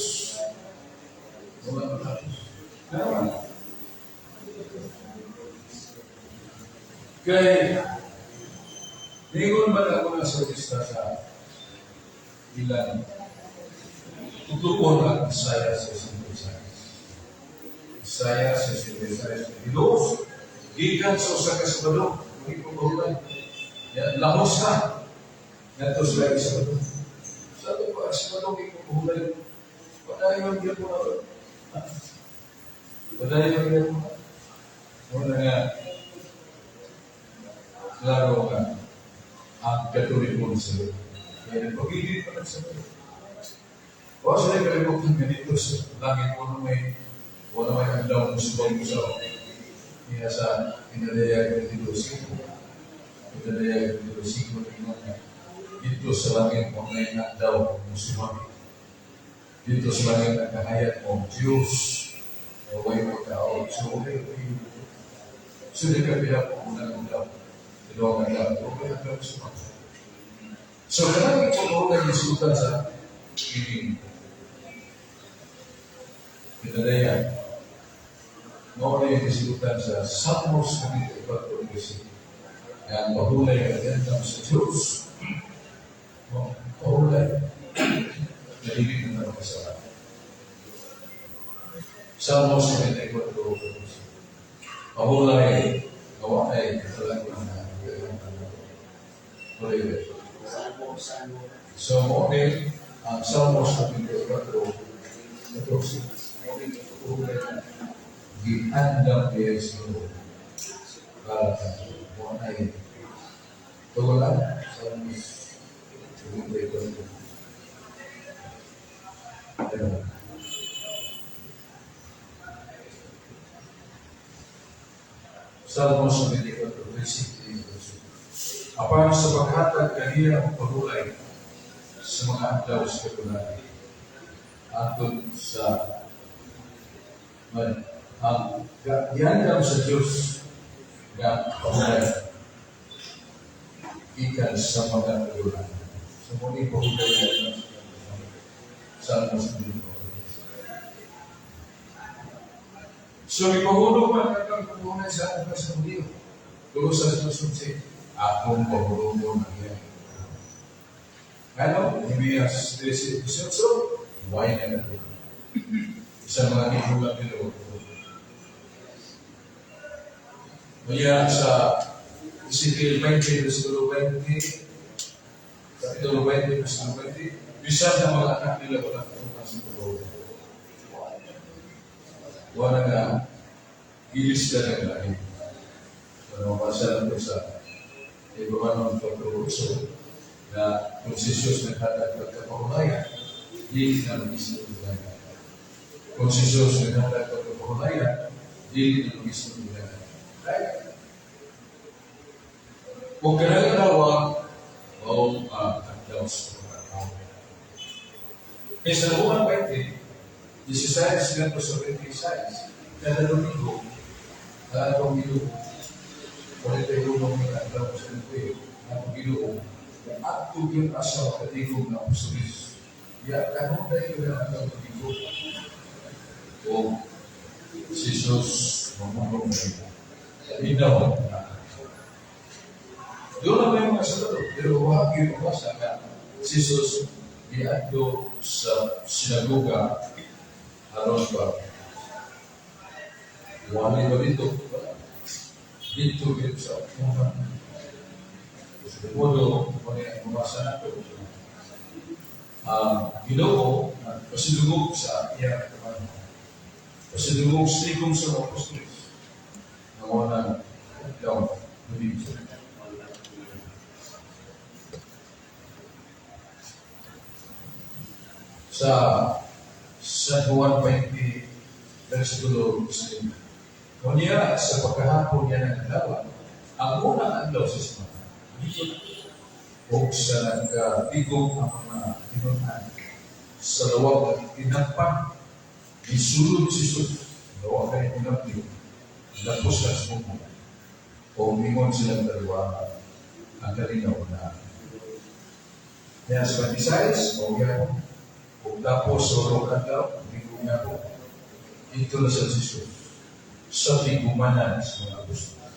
Wala tapos. Tama. Kay, ningon man ako na sa balista sa ilang tutukon ang Isaiah 66. Isaiah 66. Hilos, gikan sa usa ka Sabado, magipapahulay. Yan, lahos na. Ngadto sila sa Sabado. Sa ato pa, Sabado, ipapahulay. Padayon gyud mo na. Padayon gyud mo na. Muna nga, klaro nga, ang Katoliko sa iyo. Kaya nagpagigil pa sa iyo. O sila kalimutan nga dito sa langit, wala may adlaw mo subang mo sa niya sa inadayag 22.5. Inadayag 22.5 tingnan nga. Dito sa langit mo may adlaw mo subang. Dito sa langit ang kahayag mo, Diyos, o way mo tao. So, okay, okay. So, di ka bilang mo unang adlaw. Dalawang adlaw. Okay, adlaw subang. So, kanang ito na isutan sa ining pinadaya. Mao na yung kasibutan sa Salmos 94, ang pahulay at yandam sa Diyos. Pahulay. Nalilip na nakasala. Salmos 94, pahulay, gawa ay katalaguan na. Pahulay. So, mo ni ang Salmos 94, 14, giandam niya sa para sa buwan ay tugulan Salmos 94. Salmos 94, 13. Apan sa paghatag kaniya ang pahulay sa mga adlaw sa katunayan. Atod sa ang giandam sa Diyos nga pahulay ikan sa mga katunayan. So muni pahulay nga Salmos 94. So ipahulog man ang pahulay sa atong sa Diyo. Tulo sa Diyos akong pahulog ang iya. Ano? Nehemias 13:18, why na ito? Sa mga gihulat nila. Kaya sa Ezekiel 20, versikulo 20, kapitulo 20, versikulo 20, bisan ng mga anak nila wala katungkol sa pagbawa. Wala nga, gilis ka ng lahi. So, mabasa lang ito sa Ibabanon pagkaruso na kung si Jesus naghatag pagkapahulayan, dili na mag-isip ng lahi. Kung si Jesus naghatag pagkapahulayan, dili na mag-isip ng lahi. Right? Kung kanang o adlaw sa pagkatao. Kaya sa Luan 20, 16 ngadto sa 26, kada Domingo, ang atong Ginoo, 41 nga adlaw sa Ginoo, ang atong Ginoo, At yun asa makatigom na apostolis. Ya, kanunay yun ang katigom. O si Jesus, mamulong na ito. Inaw na. Doon na may mga sundalo, pero wag yun mabasa nga si Jesus niadto sa sinagoga aron ba wali ba dito? Dito yun sa una. Sa modo, kung ang mabasa nato, ang Ginoo pasidugog sa iyang katawan. Pasidugog sa likom sa mga apostoles. Nawa daw, dito. Sa San Juan 20, versikulo 19. Ngunya sa pagkahapon niya ng adlaw, ang unang adlaw sa semana, o sa nagkatigom ang mga tinunan sa lawag ng tinampan, isulod si Jesus, lawag ng tinampan, lapos na sa mundo. O mingon silang dalawa ang kalinaw na. Kaya sa 26, o gyapon, o tapos sa urong adlaw, mingon niya po, ito na sa Jesus sa tigumanan sa mga apostol.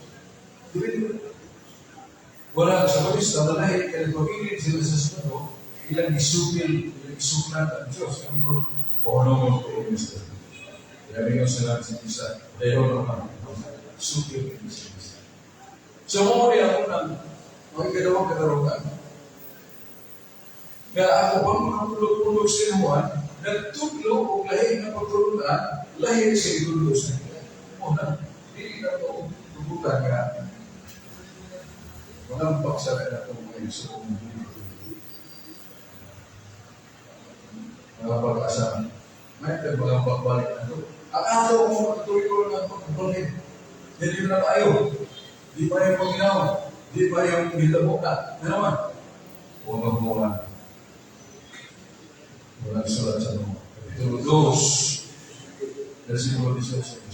Wala sa balista, dahil kaya pagilid sila sa sundo, ilang isupil, ilang isuplan ang Diyos. Kami ko, o ano mo ko yung Mr. Kaya mingon sila sa isa, dahil ano supil yung sa isa. So mo rin ako ng mga ikadawang katarungan. Nga ako bang mga pulog-pulog sa inuwan, nagtudlo o lahi na pagtulunan, lahi sa itudlo sa nila. Una, hindi na ito tubutan nga walang baksa na ito mga isuong mga pag-asa. May mga pagbalik na ito. Ang ato mo matutuloy ko ng pagpapalin. Hindi na tayo. Di pa yung panginaw. Di pa yung hitabo ka. Ano naman? Huwag magbuhan. Walang sulat sa mga. Kapitulo 2, versikulo 18.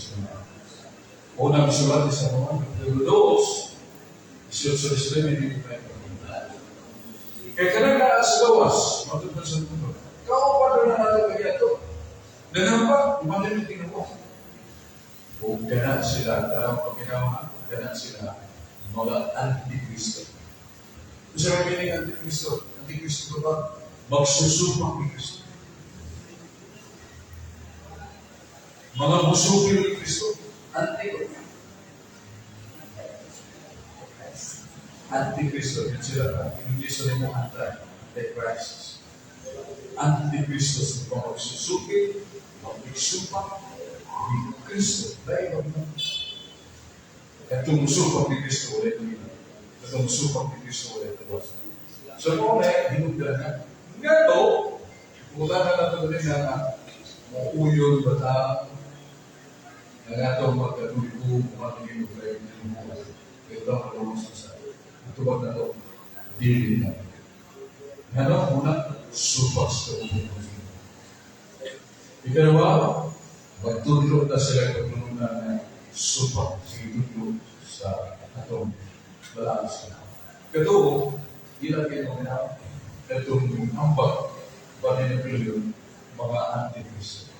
Unang sulat sa mga Kapitulo 2, 18-19, hindi ko tayo pagpunta. Kaya kanang naa sa gawas, matutol sa mundo. Kaupan na natin kaya ito. Nanampak, umanin yung tinuwa. O gana sila, tarang pagkinawa, gana sila, mga antikristo. Sa may meaning antikristo? Antikristo ba? Magsusupak ni Kristo. Mga musukil ni Kristo. Antikristo. Antikristo. Yun sila. English na mo anti-Christ. Antikristo sa mga magsusukil, magsusupak ni Kristo. Dahil wag na. Katong musupak ni Kristo ulit nila. Katong musupak ni Kristo ulit tuwas. So kung na hinugdan na, nga to, pumunta na lang ito na mauyon ba ta, na nga ito magkatulibo, umatingin mo kayo ng mga ito ang kalungos sa Tubag na ito, dili na. Nga no, una, supak sa kabubong. Ikalawa, magtudlo na sila pagtulunan na supak sa itudlo sa atong balaan sa Katuo, ilang kayo mga katong ambag ba nila mga antikristo.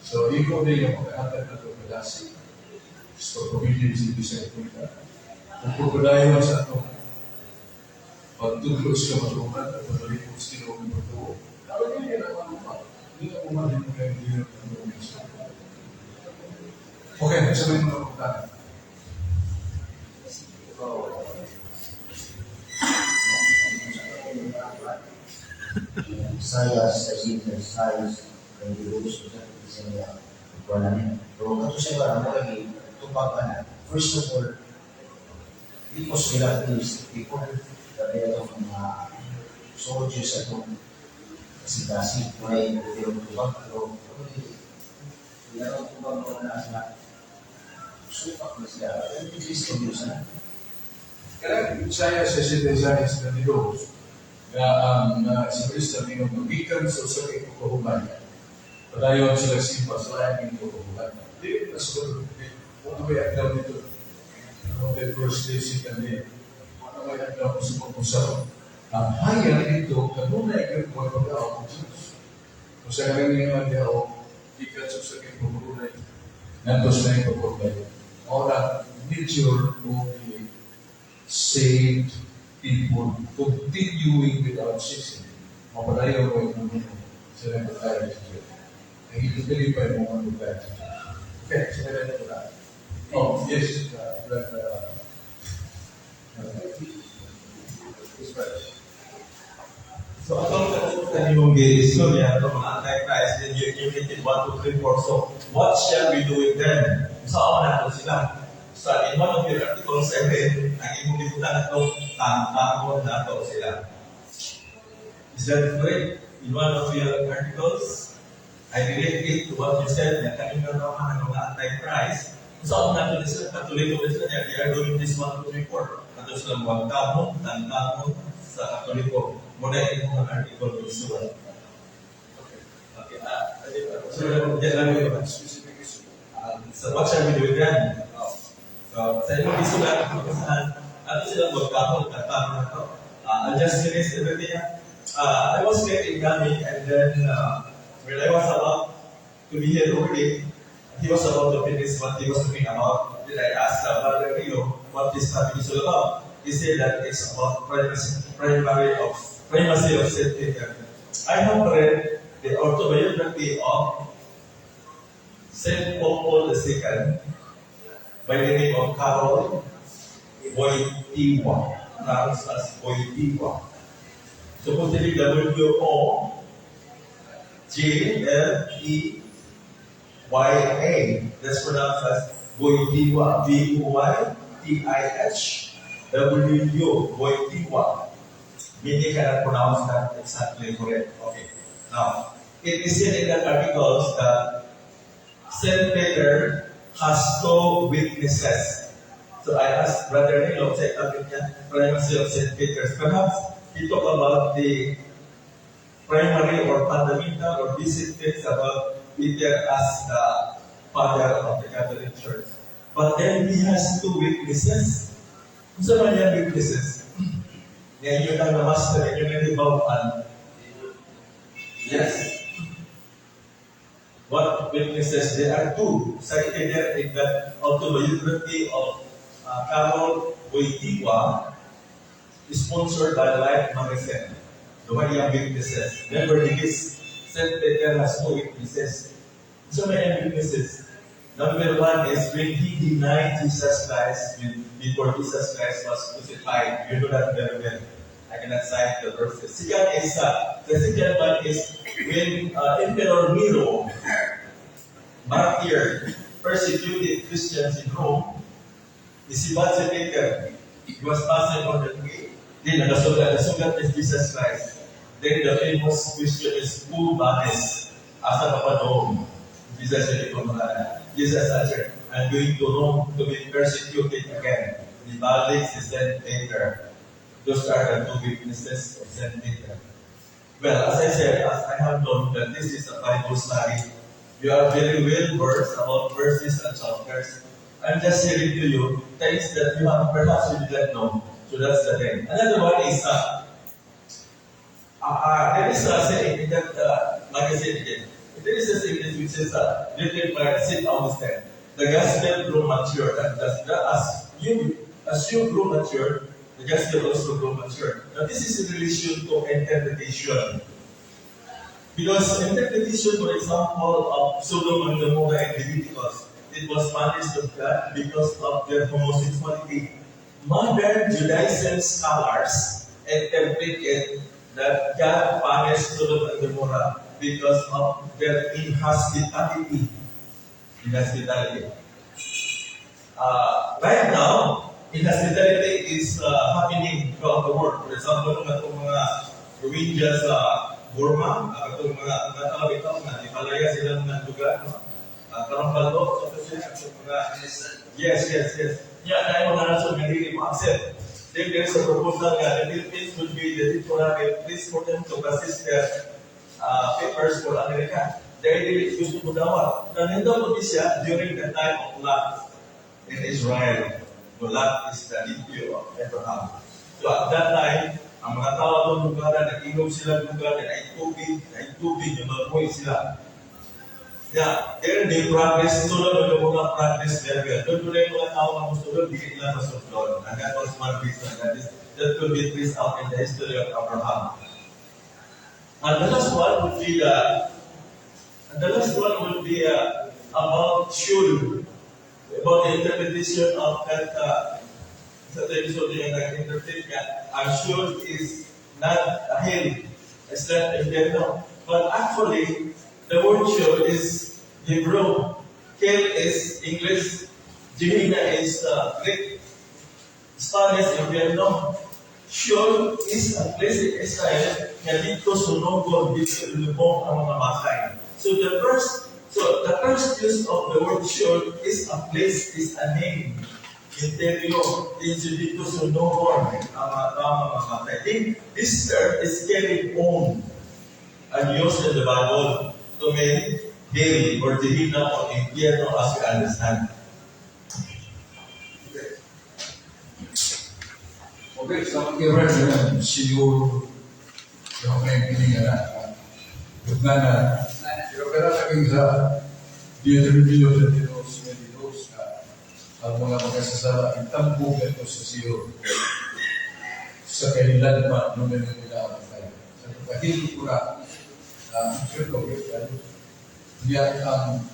So, ikaw din yung mga na ito kadasi sa pagpabilin sa Diyos sa. Kung pagpadayon sa atong pagtudlo sa kamatuoran at pagpalikot sa Ginoo ng pagtuo, dapat hindi na mga hindi na umahin mo kayo hindi na Okay, sabihin mo na punta. Saya sa Jesus kay Dios sa Bisaya wala ni pero kato siya ba mo lagi tupag ana. First of all, because we love these people, gabi atong mga soldiers atong kasi walay pero tupag pero wala akong tupag mo na sa supak na sila. Kristo Diyos na. Kaya saya sa 76 na Dios nga ang si Kristo mingon magikan sa usa ka kahuman. Padayon sila simba sa laing kahuman. Di na siguro kung may adlaw dito. Ano may first day, second day. Ano may adlaw sa pag-usap. Ang hayag dito, kanunay gyud mo pag-aw ang Diyos. Kung sa kalingingan niya o ikat sa sakit pagkulay, nantos na yung pagkulay. Ora, nature of the saved people continuing without ceasing. Mapadayon mo yung mundo sa mga tayo sa Diyos. Ang itutuloy pa yung mga tayo sa Diyos. Okay, so kailan na wala. Oh, yes, Brother, yes, brother. So atong katong imong giistorya atong mga anti-Christ, then you accumulated 1, 2, 3, 4. So what shall we do with them? Unsaon nato sila? So in one of your articles I read, ang imong gibutang ato, tangtangon nato sila. Is that correct? In one of your articles, I relate it to what you said na kaning nga ang mga anti-Christ. Unsaon nato ni sila? Katoliko ni sila niya, they are doing this 1, 2, 3, 4. Ato sila wagtamon, tangtangon sa Katoliko. Mao na imong article gisulat. Okay. So, yan lang yun. Specific issue. So, what shall we do with them? So, sa imong gisulat, saan, ato sila magkahon, tangtangon na to. I'll just finish everything. I was late in coming and then when I was about to be here already, he was about to finish what he was talking about. Then I asked Brother Rio what this topic is all about. He said that it's about primacy, primary of primacy of Saint Peter. I have read the autobiography of Saint Paul II by the name of Karol Wojtyła, pronounced as Wojtyła. Supposedly Wojleya. That's pronounced as Wojtyła. Voytihwu. Wojtyła. Many cannot pronounce that exactly correct. Okay. Now, it is said in that articles that Saint Peter has two witnesses. So I asked Brother Nilo, check up niya, primacy of Saint Peter. Perhaps he talked about the primary or fundamental or basic things about Peter as the father of the Catholic Church. But then he has two witnesses. Unsa man iyang witnesses? Nga inyo nang na-master, inyo nang hibaw-an. Yes. What witnesses? There are two cited there in the autobiography of Karol Wojtyła, sponsored by Life Magazine. Duha iyang witnesses. Remember this, St. Peter has two witnesses. So many witnesses. Number one is when he denied Jesus Christ before Jesus Christ was crucified. You know that very well. I cannot cite the verses. The second one is when Emperor Nero, martyr, persecuted Christians in Rome. Nisibat si Peter. He was passing on the way. Then, nagasugat is Jesus Christ. Then the famous question is, "Quo vadis?" Asa ka padung? Jesus said, ito mga Jesus answered, "I'm going to Rome to be persecuted again." Nibalik si Saint Peter. Those are the two witnesses of Saint Peter. Well, as I said, as I have known that this is a Bible study, you are very well versed about verses and chapters. I'm just sharing to you things that you have perhaps you did not know. So that's the thing. Another one is there is a saying in that magazine again. There is a saying which is written by St. Augustine. "The gospel grow mature." And that as you grow mature, the gospel also grow mature. Now this is in relation to interpretation. Because interpretation, for example, of Sodom and Gomorrah and Leviticus, it was punished of God because of their homosexuality. Modern Judaism scholars interpret it that God punished Sodom and Gomorrah because of their inhospitality. Inhospitality. Right now, inhospitality is happening throughout the world. For example, nung atong mga Rohingya sa Burma, atong mga tao ito, nga ipalaya sila mga lugar, no? Karong baldo, so sila, atong mga. Yes. Yeah, dahil mga nasod nga dili mo accept. Then there is a proposal nga the Philippines would be the temporary place for them to process their papers for America. Dahil dili gusto mo dawat. Nanindot mo siya during the time of Lot in Israel. So Lot is the nephew of Abraham. So at that time, Ang mga tao atong lugar, nag-inom sila lugar, naay tubig, yung mabuhay sila. Yeah, then they practice, sulod ng mga practice very well. Doon doon yung mga tao nga musulod, di nila masundon. And that was one reason that could be traced out in the history of Abraham. And the last one would be about Sheol, about the interpretation of that, sa episode yung nag-interpret nga, ang Sheol is not a hell, it's not infierno. But actually, the word Sheol is Hebrew. Hell is English. Gehenna is Greek. Spanish, infierno. Sheol is a place in Israel nga dito sunogon, dito ilubong ang mga matay. So the first use of the word Sheol is a place, is a name. Imperyo, dito sunogon ang mga tao mga matay. Then, this term is carried on and used in the Bible to mean hell or Gehenna or infierno as we understand. Okay, so ang kay siguro yung may pilingan na. Na, pero kaya naging sa Deuteronomio 32, 22 na ang mga magkasasala itambog ito sa Siyo sa kailanman nung nila tayo. Sa kahilo ko na siyempre, okay, niya ang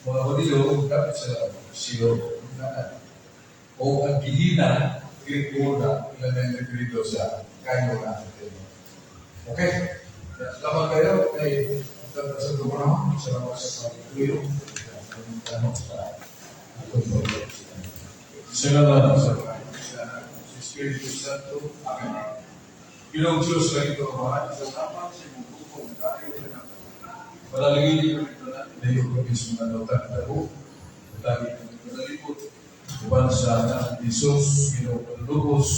mga Hudyo dapat sa Siyo o ang gihina Greek na ilan na yung sa kayo na. Okay? Salamat kayo kay sa panahon. Salamat sa pagtuyo. Sa Salamat sa sa Espiritu Santo. Amen. Ginoong Diyos, lagi ito mahal sa tapat sa imong bukong tayo. Palalagin niyo ito na layo kami sa mga daotang tao. Lagi kami manalipot. Uban sa anak ni Jesus, Ginoong panulubos,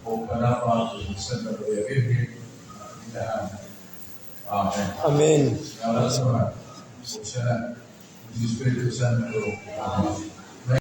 o kanapa sa Santa Maria Virgen, inahan. Amen. Amen. Salamat sa mga. O sa Espiritu Santo. Amen.